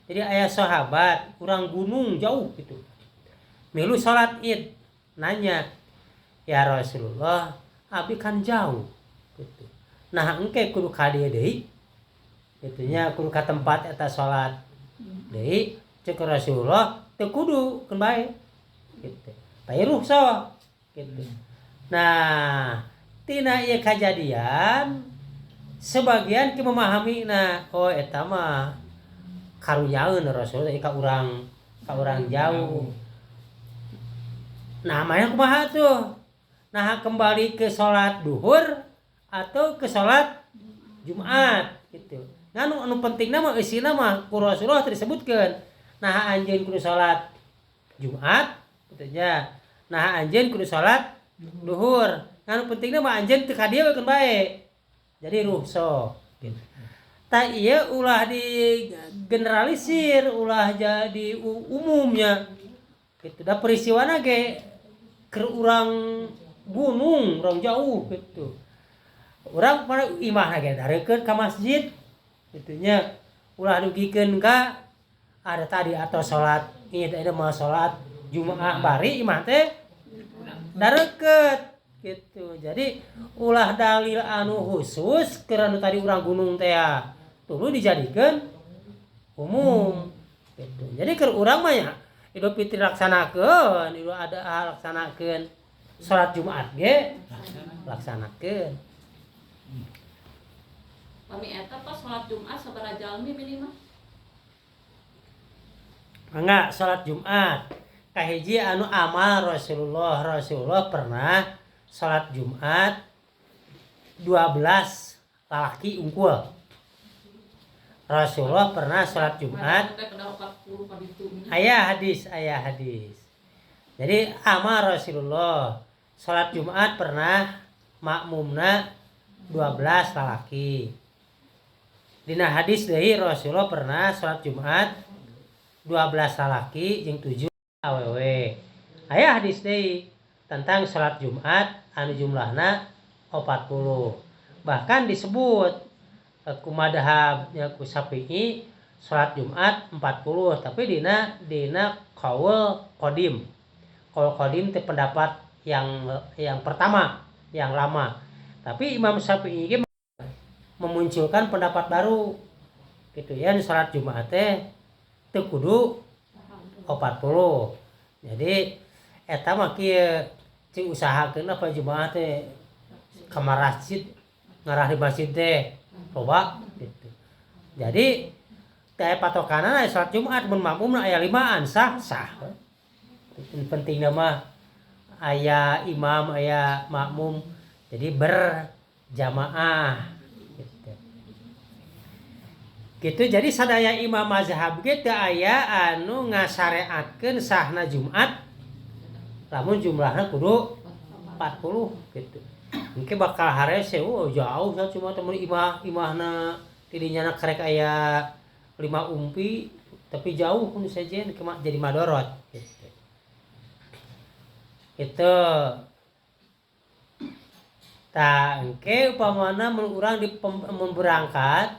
Jadi aya sahabat urang gunung jauh gitu milu salat Id, nanya, "Ya Rasulullah, abi kan jauh gitu, nah engke kudu ka dieu deui kitu nya, kudu ka tempat eta salat deui?" Cek Rasulullah, "Teu kudu, keun bae gitu, tapi rukhsah gitu." Nah, tina ieu kajadian sebagian ki memahami, nah, oh, eta mah karunyaeun Rasul ka urang jauh. Nah, maya kumaha tuh? Nah, kembali ke sholat duhur atau ke sholat Jumat gitu. Nah, anu pentingna mah eusina mah ku Rasulullah disebutkeun. Nah, anjeun kudu sholat Jumat kitu nya. Nah, anjeun kudu sholat duhur. Nah, anu pentingna mah anjeun teu ka dieu keun bae. Jadi rukhsah gitu. Tah, ieu ulah digeneralisir, ulah jadi umumnya. Gitu. Da peristiwana ge keur urang gunung, urang jauh gitu. Urang mana imahna ge dareukeun ka masjid kitu nya. Ulah dugikeun ka ada tadi atau salat Id, ada mah salat Jumaah bari imah teh dareukeut gitu. Jadi ulah dalil anu khusus keur anu tadi urang gunung teh tuluy dijadikeun umum gitu. Jadi keur urang mah ya Idul Fitri laksanakeun, Idul Adha laksanakeun, salat Jumat ge laksanakeun. Pami eta pas sholat Jumat sabaraha jalmi minimal? Enggak, salat Jumat. Kahiji anu amal Rasulullah, Rasulullah pernah salat Jumat 12 lalaki unggul. Rasulullah pernah salat Jumat. Teh kedah 40 ka ditu. Aya hadis, aya hadis. Jadi amal Rasulullah salat Jumat pernah makmumna 12 lalaki. Dina hadis deui Rasulullah pernah salat Jumat 12 lalaki jeung 7 awewe. Aya hadis deui tentang salat Jumat anu jumlahna 40. Bahkan disebut ku madhab nya ku Syafi'i salat Jumat 40, tapi dina dina qaul qadim. Qaul qadim itu pendapat yang pertama, yang lama. Tapi Imam Syafi'i ge memunculkan pendapat baru gitu ya, salat Jumat teh teu kudu 40. Jadi eta mah kieu, cing usahakeun apa Jumat teh ka masjid. Ngarah di masjid teh loba gitu. Jadi teh patokanana salat Jumat mun makmumna aya limaan sah sah. Pentingna mah aya imam aya makmum jadi berjamaah gitu. Gitu jadi sadaya imam mazhab ge teu aya anu ngasareatkeun sahna Jumat lamun jumlahna kudu 40 gitu. Engke bakal harese oh jauh sa cuma temen imah imahna tidinya karek aya 5 umpi tapi jauh nu sejen jadi madorot gitu. Itu tah engke upamana mun urang di mun berangkat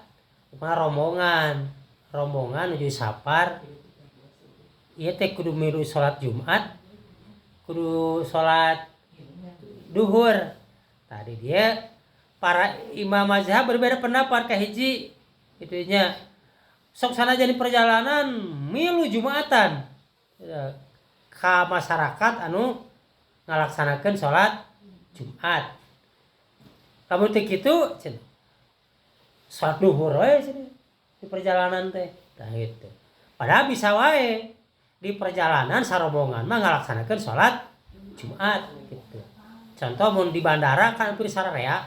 upamana rombongan rombongan nuju safar ieu teh kudu milu salat Jumat kudu salat duhur. Tadi dia para imam mazhab berbeda pendapat kahiji itunya sok sanajan di perjalanan milu Jumatan ka masyarakat anu ngalaksanakeun salat Jumat. Lamun teu kitu cenah salat duhur we cenah di perjalanan teh. Tah gitu. Padahal bisa wae di perjalanan sarombongan mah ngalaksanakeun salat Jumat gitu. Contoh mun di bandara kan hampir sararea.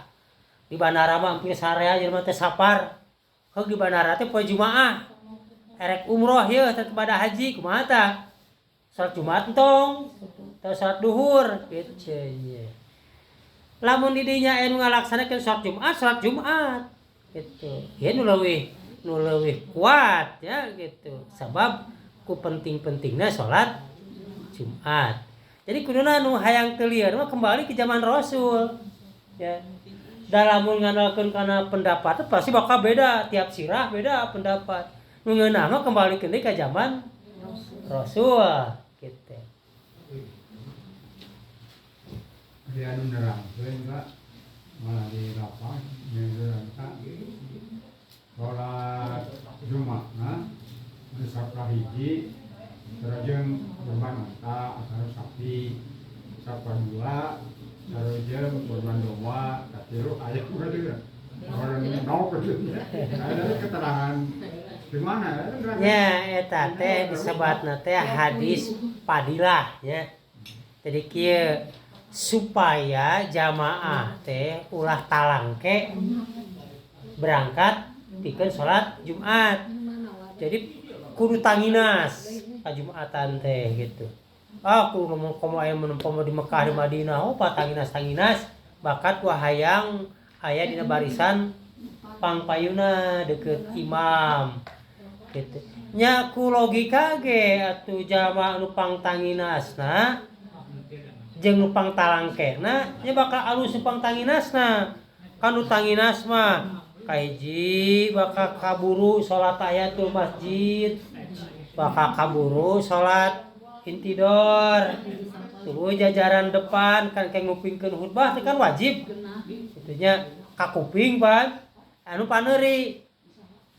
Di bandara mah hampir sararea jelema teh safar. Heug di bandara teh poe Jumaah. Erek umroh yeuh teh kepada haji kumaha tah? Salat Jumat entong, atau salat duhur gitu nya. Lamun di dinya aya nu ngalaksanakeun salat Jumat gitu. Ieu nu leuwih kuat ya gitu. Sabab ku penting-pentingna salat Jumat. Jadi kuduna nu hayang teu lieur mah kembali ke zaman Rasul ya. Dalam ngandalkeun kana pendapat pasti bakal beda, tiap sirah beda pendapat. Nu ngeunah mah kembali ke zaman Rasul gitu. Dia anu nerangkeun Pak, malah di lapas nerangkeun salat Jumatna di sapra hiji sareng kurban unta atau sapi, sapra dua sareng kurban domba, katilu aya udah juga. Orang nol gitu. Ada keterangan di mana? Nya eta teh disebatna teh hadis fadilah nya. Jadi kieu supaya jamaah teh ulah talangke berangkat pikeun salat Jumat. Jadi kudu tanginas ka Jumatan teh gitu. Ah kudu ngomong komo aya mun komo di Mekah di Madinah oh tanginas-tanginas bakat ku hayang aya dina barisan pangpayuna deukeut imam gitu. Nya ku logika ge atuh jamaah nu pangtanginasna jeung nu pangtalangkena nya bakal alus nu pangtanginasna. Kan nu tanginas mah kahiji bakal kaburu salat tahiyatul masjid, bakal kaburu salat intidor, tuluy jajaran depan kan kayak ngupingkeun khutbah teh kan wajib. Itunya kakuping pan anu paneuri.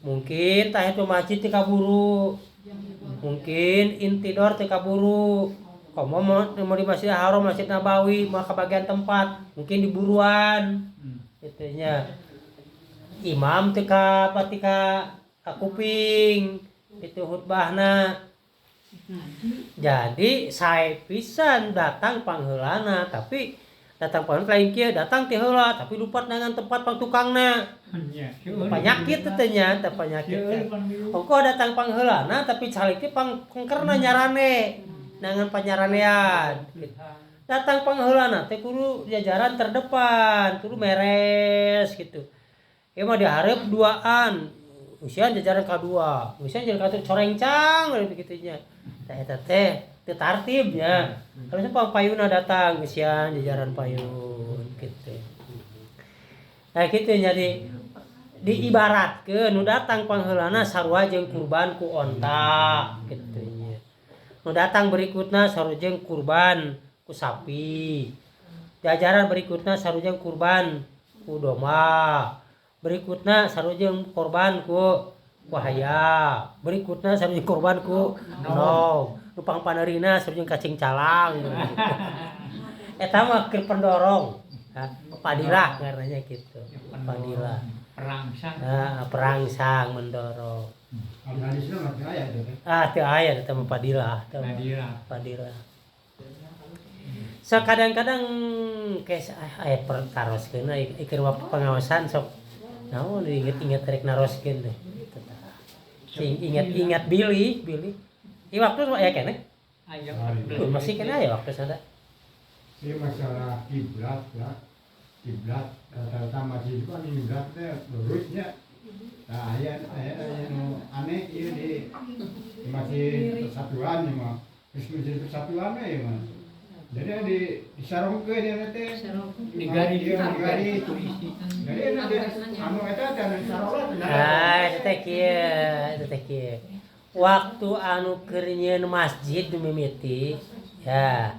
Mungkin tahiyatul masjid teh kaburu, mungkin intidor teh kaburu. Komo mau di Masjidil Haram, Masjid Nabawi, mau ke bagian tempat, mungkin di buruan. Itunya imam teh ka pati ka kuping itu khutbahna. Jadi sae pisan datang pangheulana, tapi datang pangheulana lain kieu, datang teh heula tapi lupa dengan tempat pang tukangna. Penyakit teh nya, teh penyakit teh. Ongko datang pangheulana tapi calik teh pang kengkerna nyarane. Nangan panyaranean gitu. Datang pangheulana teh kudu jajaran terdepan, kudu meres gitu. Ieu mah dihareup duaan, usian jajaran kadua, usian jajaran katilu corengcang kitu nya. Tah eta teh teu tartib nya. Harusnya pang payuna datang usian jajaran payun gitu. Nah kitu jadi diibaratkeun nu datang pangheulana sarua jeung kurban ku onta kitu nya. Nu datang berikutna sarua jeung kurban ku sapi. Jajaran berikutna sarua jeung kurban ku domba. Berikutna sarua jeung korban ku hayam. Berikutna sarua jeung korban ku endog. Nu pangpaneurina sarua jeung kacing calang. Eta mah keur pendorong. Nah, fadilah ngarannya gitu. Fadilah. Perangsang. Nah, perangsang mendorong. Kalau hadisnya nggak aya itu teh. Ah, teu aya eta mah fadilah, teu mah. Fadilah. Fadilah. So kadang-kadang kes aya pertaroskeun ieu waktu pengawasan sok naon diinget-inget rek naroskeun teh. Gitu tah. Sing ingat-ingat bilih, bilih. Ieu waktu aya keneh? Aya. Masih keneh aya waktu sada. Ini masalah kiblat ya. Kiblat rata-rata masjid itu kan kiblat teh lurusnya. Nah, aya aya aya nu aneh ieu di masjid persatuan ieu mah. Geus masjid persatuan we ieu mah. Jadi di disarongkeun ieu teh. Di garis. Iya, di garis. Jadi anu anu eta teh anu disarongkeun. Ah, eta teh kieu, eta teh kieu. Waktu anu keur nyieun masjid nu mimiti, ya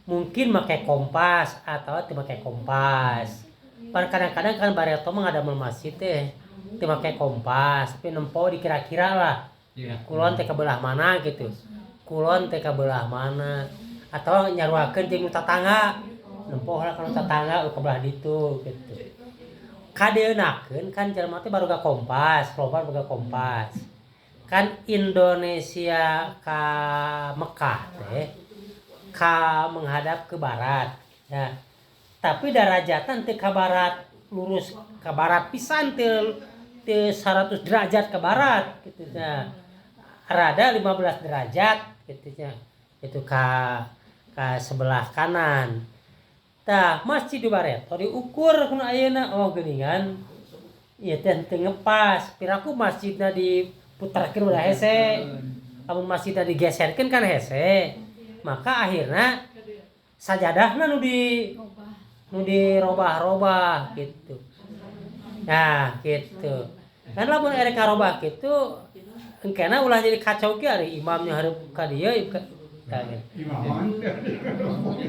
mungkin make kompas atau teu make kompas. Pan kadang-kadang kan bareto mah ngadamel masjid teh teu make kompas, tapi nempo dikira-kira lah. Iya. Kulon teh ka belah mana gitu. Kulon teh ka belah mana atau nyaruakeun jeung tatangga. Nempo lah kana tatangga ka belah ditu gitu. Kadeunakeun kan jelema teh baruga kompas, loba boga kompas. Kan Indonesia ka Mekah teh ka menghadap ke barat. Nah, tapi darajatan teu ka barat lurus ka barat pisan teu teu 100 derajat ke barat gitu nya. Rada 15 derajat gitu nya. Itu ka sebelah kanan. Tah, masjid di bareto diukur kuno ayeuna oh geuningan ieu teh teu ngepas. Piraku masjidna diputarkeun udah hese. Lamun masjidna digeserkeun kan hese. Maka akhirna sajadahna nu dirobah-robah gitu. Nah, gitu. Kan lamun erek ngarobah gitu engkena ulah jadi kacau ge ari imamnya hareup ka dieu ka gitu.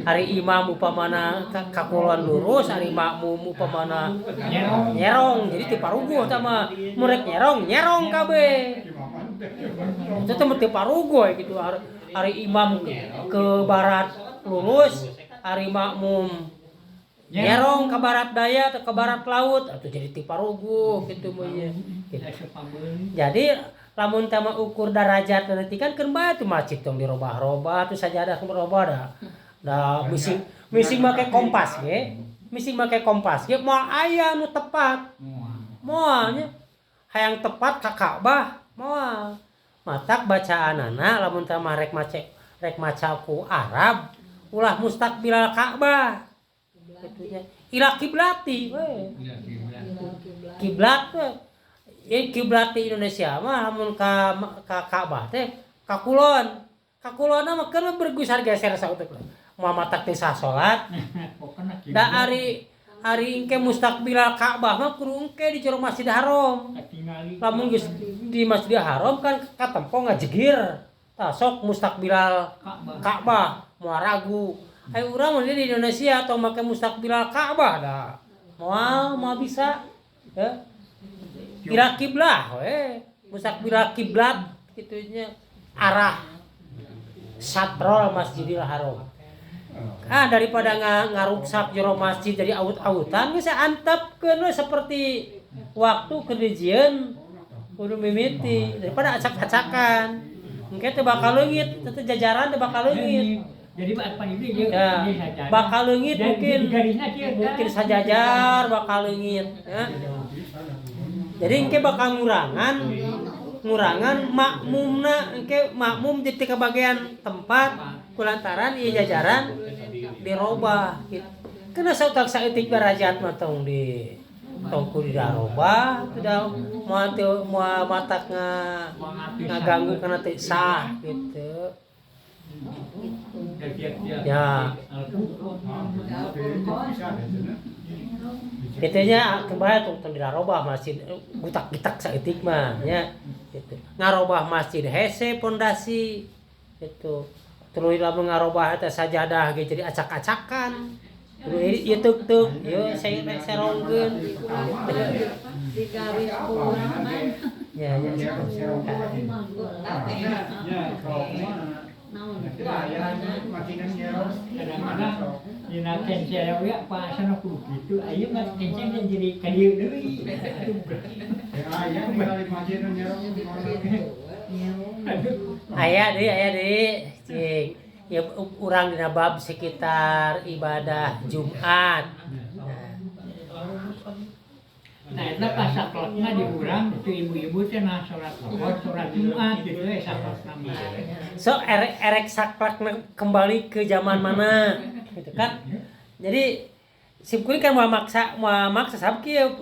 Ari imam upamana ka kulon lurus, ari makmum upamana nyerong, jadi teu paruguh tah mah. Mun rek nyerong, nyerong kabeh. Itu teh teu paruguh gitu. Ari imam ke barat lurus, ari makmum nyerong ke barat daya atau ke barat laut atau jadi teu paruguh gitu mah nya. Gitu. Jadi lamun teh mah ukur darajat nanti kan keun bae tuh masjid tong dirobah-robah tuh sajadah dirobah da. Da mising mising make kompas ge, mising make kompas ge moal aya nu tepat. Moal nya. Hayang tepat ka Ka'bah moal. Matak bacaanana lamun teh mah rek maca ku Arab ulah mustaqbilal Ka'bah. Kitu nya. Ila kiblati we. Kiblat we. Ya kiblat di Indonesia mah lamun ka Ka'bah teh ka kulon. Ka kulonna mah keur bergusar geser sautik lah. Moal matak teh sah salat. Da ari engke mustaqbilal Ka'bah mah kudu engke di jero Masjid Haram. Lamun geus di Masjidil Haram kan katempo ngajegir. Tah sok mustaqbilal Ka'bah moal ragu. Ayo urang mah di Indonesia atau make mustaqbilal Ka'bah da. Moal moal bisa. Ya. Ila kiblah we, mustaqbilal kiblat kitu nya arah satrol Masjidil Haram. Ah daripada ngaruksak jero masjid jadi aut-autan geus antepkeun we seperti waktu keur dijieun kudu mimiti daripada acak-acakan. Engke teh bakal leungit, teh jajaran teh bakal leungit. Jadi Pak Pan itu Ya, bakal leungit mungkin. Mungkin sajajar bakal leungit ya. Jadi engke bakal ngurangan makmumna engke makmum jadi kebagian tempat kulantaran ieu jajaran dirobah gitu. Kena sautak saeutik darajat mah tong di tong kudu dirobah teu da moal teu moal matak ngaganggu kana teu sah gitu. Ya. Kitanya kembali tong tong dirobah masjid gutak-gitak saeutik mah nya gitu. Ngarobah masjid hese pondasi gitu. Tuluy lamun ngarobah eta sajadah ge jadi acak-acakan. Tuluy ieu teuk-teuk ieu serongkeun. Di garis kurang. Ya ya. Ya, kalau kumaha. Naon? Itu aya masjid nyerong. Kadang-kadang dina kenceng we apa asana kudu kitu, ayeuna mah kenceng teh jadi ka dieu deui. Ya aya ningali masjid nyerong. Aya deui, aya deui, cing. Ya, urang dina bab sekitar ibadah Jumat. Nah, Nah, eta pas saklekna di urang itu ibu-ibu teh nah salat zuhur, salat Jumat gitu we saklekna mah. So erek erek saklek kembali ke zaman mana gitu kan. Jadi simkuring kan mau maksa sabab kieu,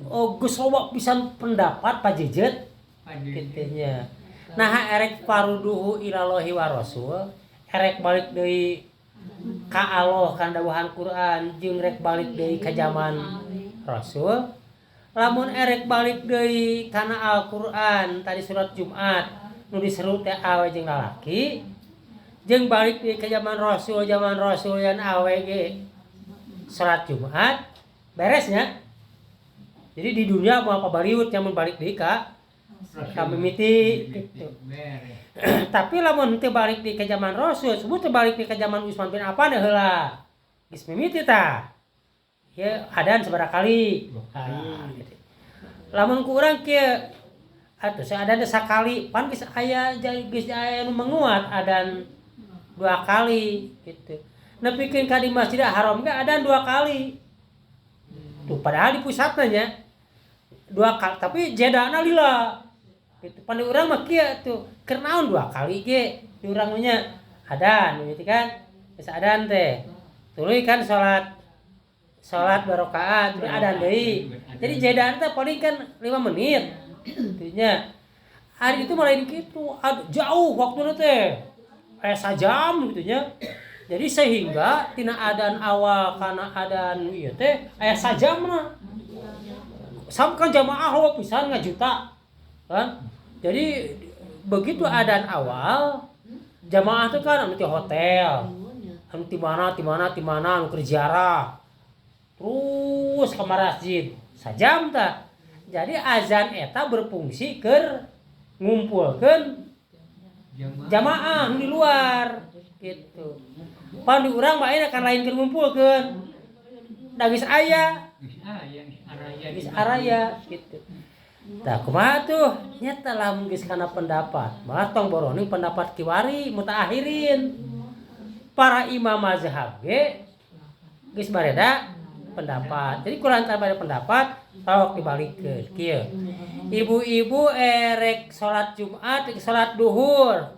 oh, geus loba pisan pendapat pajejet kitu nya. Nah, erek farudduhu ilallahi wa rasul, erek balik deui ka Allah kan dawuhan Quran jeung rek balik deui ka zaman Rasul. Lamun erek balik deui kana Al-Qur'an tadi surat Jumat nu diseru teh awe jeung lalaki, jeung balik deui ka zaman Rasul, zaman Rasul yang awe ge salat Jumat beresnya. Jadi di dunia mau apa baliut nyamun balik deui ka mimiti gitu. Beres. Tapi lamun teu balik deui ka zaman Rasul, sebut teu balik deui ka zaman Utsman bin Affan heula. Geus mimiti tah. Ya adan sabaraha kali. Dua kali. Ah, gitu. Lamun ku urang kieu atuh adan teh sakali pan geus aya, geus aya nu menguat adan dua kali gitu. Nepikeun ka di Masjidil Haram ge adan dua kali. Tuh padahal di pusatna nya dua kali tapi jedana lila. Gitu. Pan di urang mah kieu tuh keur naon dua kali ge di urang mah nya adan gitu kan. Geus adan teh. Tuluy kan salat salat dua rakaat terus adan deui. Jadi jedana teh paling kan 5 menit. Intinya hari itu mulai gitu jauh waktuna teh. Sajam gitu nya. Jadi sehingga tina adan awal kana adan ieu teh aya sajamna. Sam kan jamaah loba pisan ngajuta. Kan? Jadi begitu adan awal jamaah teh kan anu ti hotel, anu ti mana, ti mana, ti mana, anu keur ziarah. Terus ke masjid sajam tah. Jadi azan eta berfungsi keur ngumpulkeun jamaah nu di luar gitu. Pan di urang mah ayeuna kan lain keur ngumpulkeun. Da geus aya, Geus aya, geus araya. Geus araya gitu. Tah kumaha tuh? Nyata lamun geus kana pendapat. Malah tong boroning pendapat kiwari mutaakhirin. Para imam mazhab ge geus bareda pendapat. Jadi kurang antara pendapat tawak dibalikeun kieu. Ibu-ibu erek salat Jumat, salat duhur.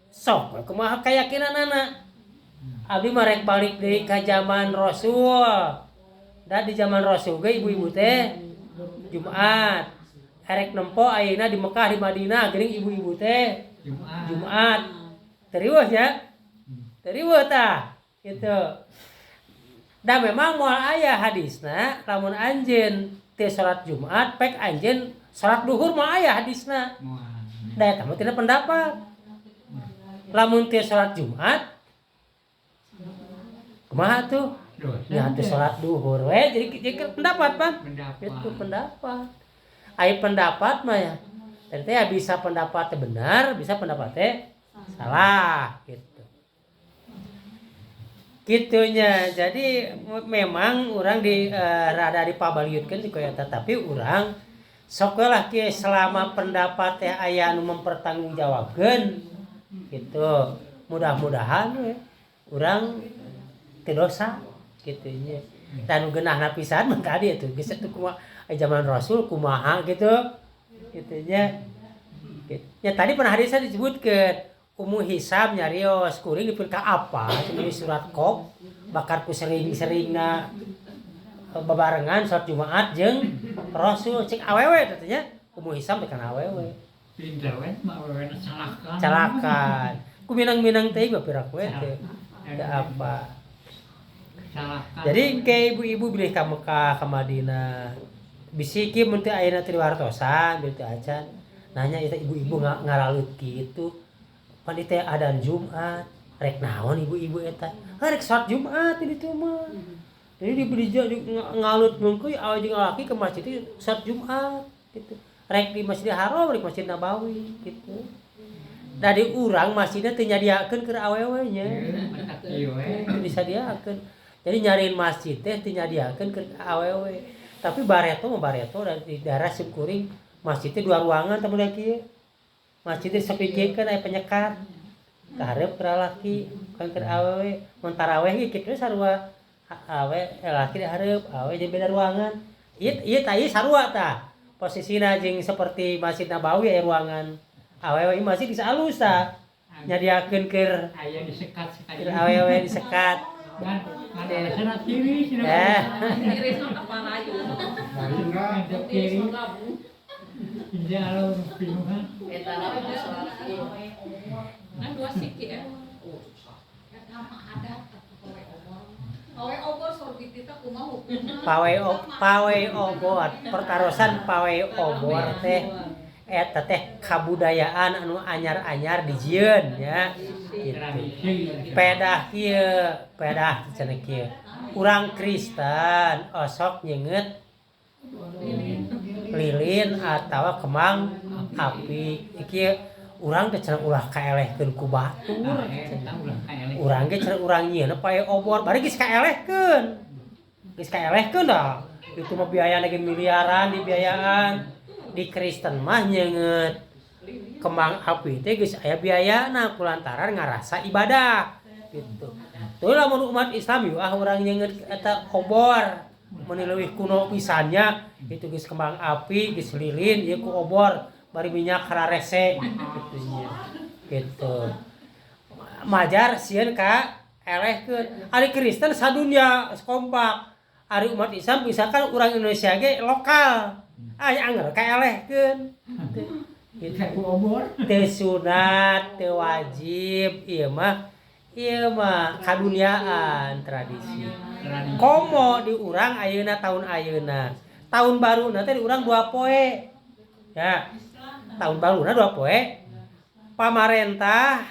Sok we kumaha keyakinanana. Abdi mah rek balik deui ka zaman Rasul. Da di zaman Rasul ge ibu-ibu teh Jumat. Erek nempo ayeuna di Mekah di Madinah geuning ibu-ibu teh Jumat. Jumat. Teriweuh nya? Teriweuh tah gitu. Da memang moal aya hadisna lamun anjeun teu salat Jumat pek anjeun salat duhur moal aya hadisna. Moal. Da eta mah tina pendapat. Lamun teu salat Jumat kumaha tuh? Dosa. Ya teu salat duhur we jadi pendapat pan. Pendapat. Itu pendapat. Ai pendapat mah ya. Ternyata ya bisa pendapatnya benar, bisa pendapatnya salah gitu. Gitunya. Jadi memang orang di rada dipabaliutkeun di koyo eta, tapi urang sok we lah kieu selama pendapat teh aya anu mempertanggungjawabkeun gitu. Mudah-mudahan we urang teu dosa kitu nya. Dan nu geunahna pisan mah tadi atuh geus atuh kumaha zaman Rasul kumaha gitu. Kitu nya. Gitu. Ya tadi pernah hadisnya disebutkeun Ummu Hisam nyarios kuring dipun ka apa di surat Qaf bakar ku sering-seringna bebarengan salat Jumat jeung Rasul cek awewe teh nya Ummu Hisam teh kan awewe. Pinter we mah awewe calakan. Calakan. Ku minang-minang teh mah pirak we teh. Ada apa? Calakan. Jadi ke ibu-ibu bilih ka Mekah ka Madinah. Bisi kieu mun teu ayeuna teu diwartosan, bilih teu acan. Nanya eta ibu-ibu ngaralut kitu. Pan teh adan Jumat, rek naon ibu-ibu eta? Ah, rek salat Jumat di ditu mah. Jadi dibeli ngalut mungkuy awe jeung lalaki ke masjid itu salat Jumat gitu. Rek di Masjidil Haram, rek Masjid Nabawi gitu. Dari urang masjidnya teu nyadiakeun keur awewe nya. Iya we. Teu disadiakeun. Jadi nyariin masjid teh teu nyadiakeun keur awewe. Tapi bareto mah bareto di daerah simkuring masjidnya dua ruangan teh model kieu. Masjidnya sapikirkeun aya penyekat. Kahareup keur lalaki, kan keur awewe. Mun taraweh ge kitu sarua awe laki di hareup, awe jadi beda ruangan. Ieu ieu tah ieu sarua tah. Posisina jeung seperti Masjid Nabawi aya ruangan awewe, ieu masjid geus alus tah. Nyadiakeun keur Aya disekat sekali. keur awewe disekat. Kan kan alasanna tiris cenah. Eh. Tiris mah kaparayu. Marina Tiris mah gabung. Insya Allah pinuhan. Eta mah sholat ieu. Kan dua siki ya. Eta mah adat atuh pawe obor. Pawe obor sorgi kita kumaha hukumna? Pawe obor, pertarosan pawe obor teh eta teh kabudayaan anu anyar-anyar dijieun ya. Gitu. Tradisi. Pedah kieu, pedah cenah kieu. Urang Kristen osok nyeungeut lilin atawa kembang api. Kieu urang teh cenah ulah kaelehkeun ku batur. Nah, eta ulah kaeleh. Urang ge cenah urang nyieun pae obor, bari geus kaelehkeun. Geus kaelehkeun dah. Itu mah biayana ge miliaran dibiayaan. Di Kristen mah nyeungeut kembang api teh geus aya biayana kulantaran ngarasa ibadah gitu. Tuh lamun umat Islam yeuh ah urang nyeungeut eta obor meuni leuwih kuno pisannya itu geus kembang api geus lilin ieu ku obor bari minyak hararese gitu nya. Gitu. Majar sieun ka elehkeun. Ari Kristen sadunya kompak. Ari umat Islam misalkan urang Indonesia ge lokal. Ah anger kaelehkeun. Gitu. Ku obor. Teu sunat, teu wajib, ieu mah kaduniaan tradisi. Tradisi. Komo di urang ayeuna tahun ayeuna. Tahun baru teh di urang dua poe. Ya. Tahun baruna dua poe. Pamarentah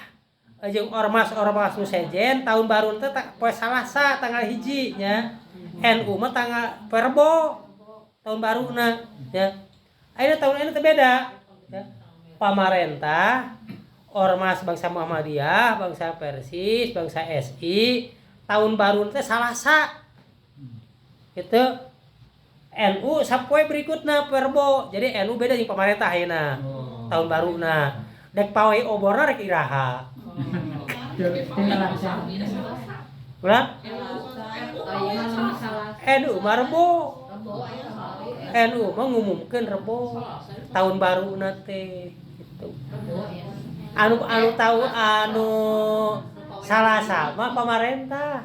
jeung ormas-ormas nu sejen tahun baru teh poe Salasa tanggal 1 nya. NU mah tanggal poe Rebo tahun baruna ya. Ayeuna tahun ayeuna teh beda ya. Pamarentah, ormas bangsa Muhammadiyah, bangsa Persis, bangsa SI, tahun baru teh Salasa. Gitu. NU sapoe berikutna poe Rebo. Jadi NU beda jeung pamarentah ayeuna. Oh. Tahun baruna. Dek pawe oborna rek iraha. Teu ngarasa. Ulah? NU mah Rebo. NU mah ngumumkeun Rebo. Tahun baruna teh gitu. Anu anu tahu anu Salasa mah pamarentah.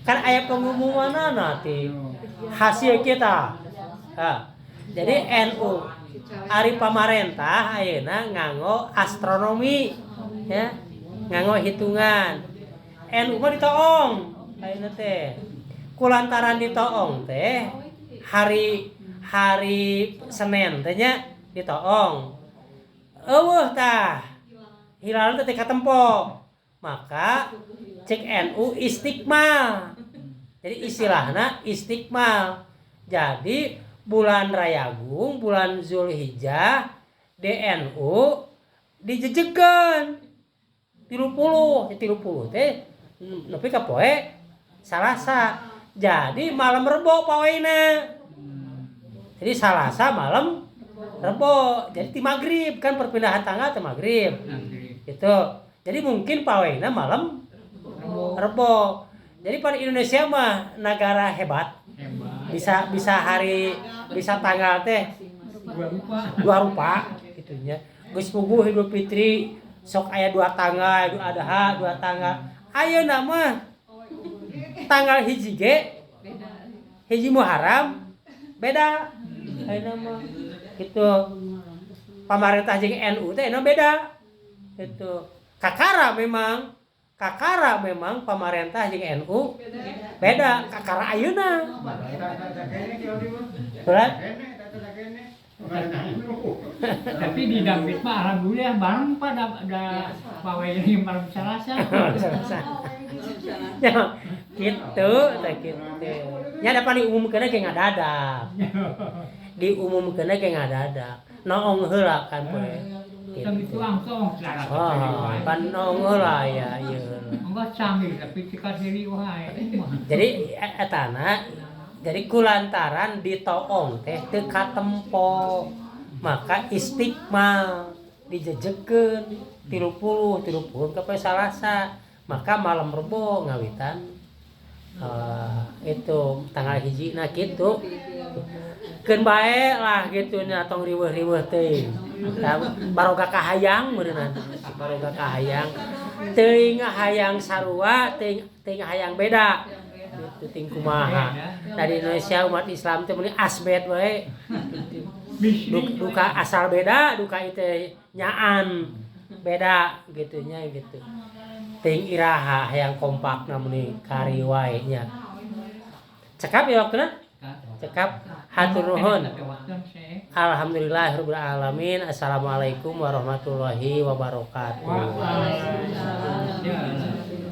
Kan aya pengumumanna nanti hasil kita. Nah, jadi NU ari pamarentah ayeuna nganggo astronomi ya, nganggo hitungan. NU mah ditoong ayeuna teh. Kulantaran ditoong teh hari hari Senin teh nya ditoong. Eueuh tah. Hilal teh katempo. Maka cek NU istikmal. Jadi istilahna istikmal. Jadi bulan Rayagung, bulan Zulhijjah, DNU dijejekeun 30, 30 teh nepi ka poe Salasa. Jadi malam Rebo pawena. Jadi Salasa malam Rebo. Jadi ti maghrib kan perpindahan tanggal ti maghrib. Gitu. Jadi mungkin pawena malam Rebo. Rebo. Jadi pada Indonesia mah negara hebat. Hebat. Bisa bisa hari bisa tanggal teh Dua rupa. dua rupa gitunya. Geus puguh Idul Fitri sok aya dua tanggal, Idul Adha dua tanggal. Ayeuna mah tanggal 1 ge 1 Muharram beda. Ayeuna mah gitu. Pamarentah jeung NU teh ayeuna beda. Gitu. Kakara memang pamarentah jeung NU beda kakara ayeuna. Berat? Tapi di Dampit mah alhamdulillah bareng Pak da pawe ini malam Selasa. Selasa. Ya, gitu, teh gitu. Nya da paling diumumkeun ge ngadadak. Diumumkeun ge ngadadak. Noong heula kan poe. Kan itu angtong cara. Oh, pan nongol lah ya ieu. Enggak canggih tapi tika diri wae. Jadi etana jadi kulantaran ditoong teh teu katempo maka istikmal dijejekeun 30 30 ka poe Salasa, maka malam Rebo ngawitan itu tanggal 1 nah gitu keun bae lah gitu nya, tong riweuh-riweuh teuing. Tah, baroga kahayang meureunna, baroga kahayang teuing, hayang sarua teuing, teuing hayang beda gitu, ting kumaha. Nah, di Indonesia umat Islam teh meuni asbet wae gitu. Duka asal beda, duka itu nyaan beda gitu nya gitu. Teuing iraha hayang kompak meuni kari wae nya. Cekap ya waktuna? Cekap. Hatur nuhun. Alhamdulillahirabbil alamin. Assalamualaikum warahmatullahi wabarakatuh. Waalaikumsalam.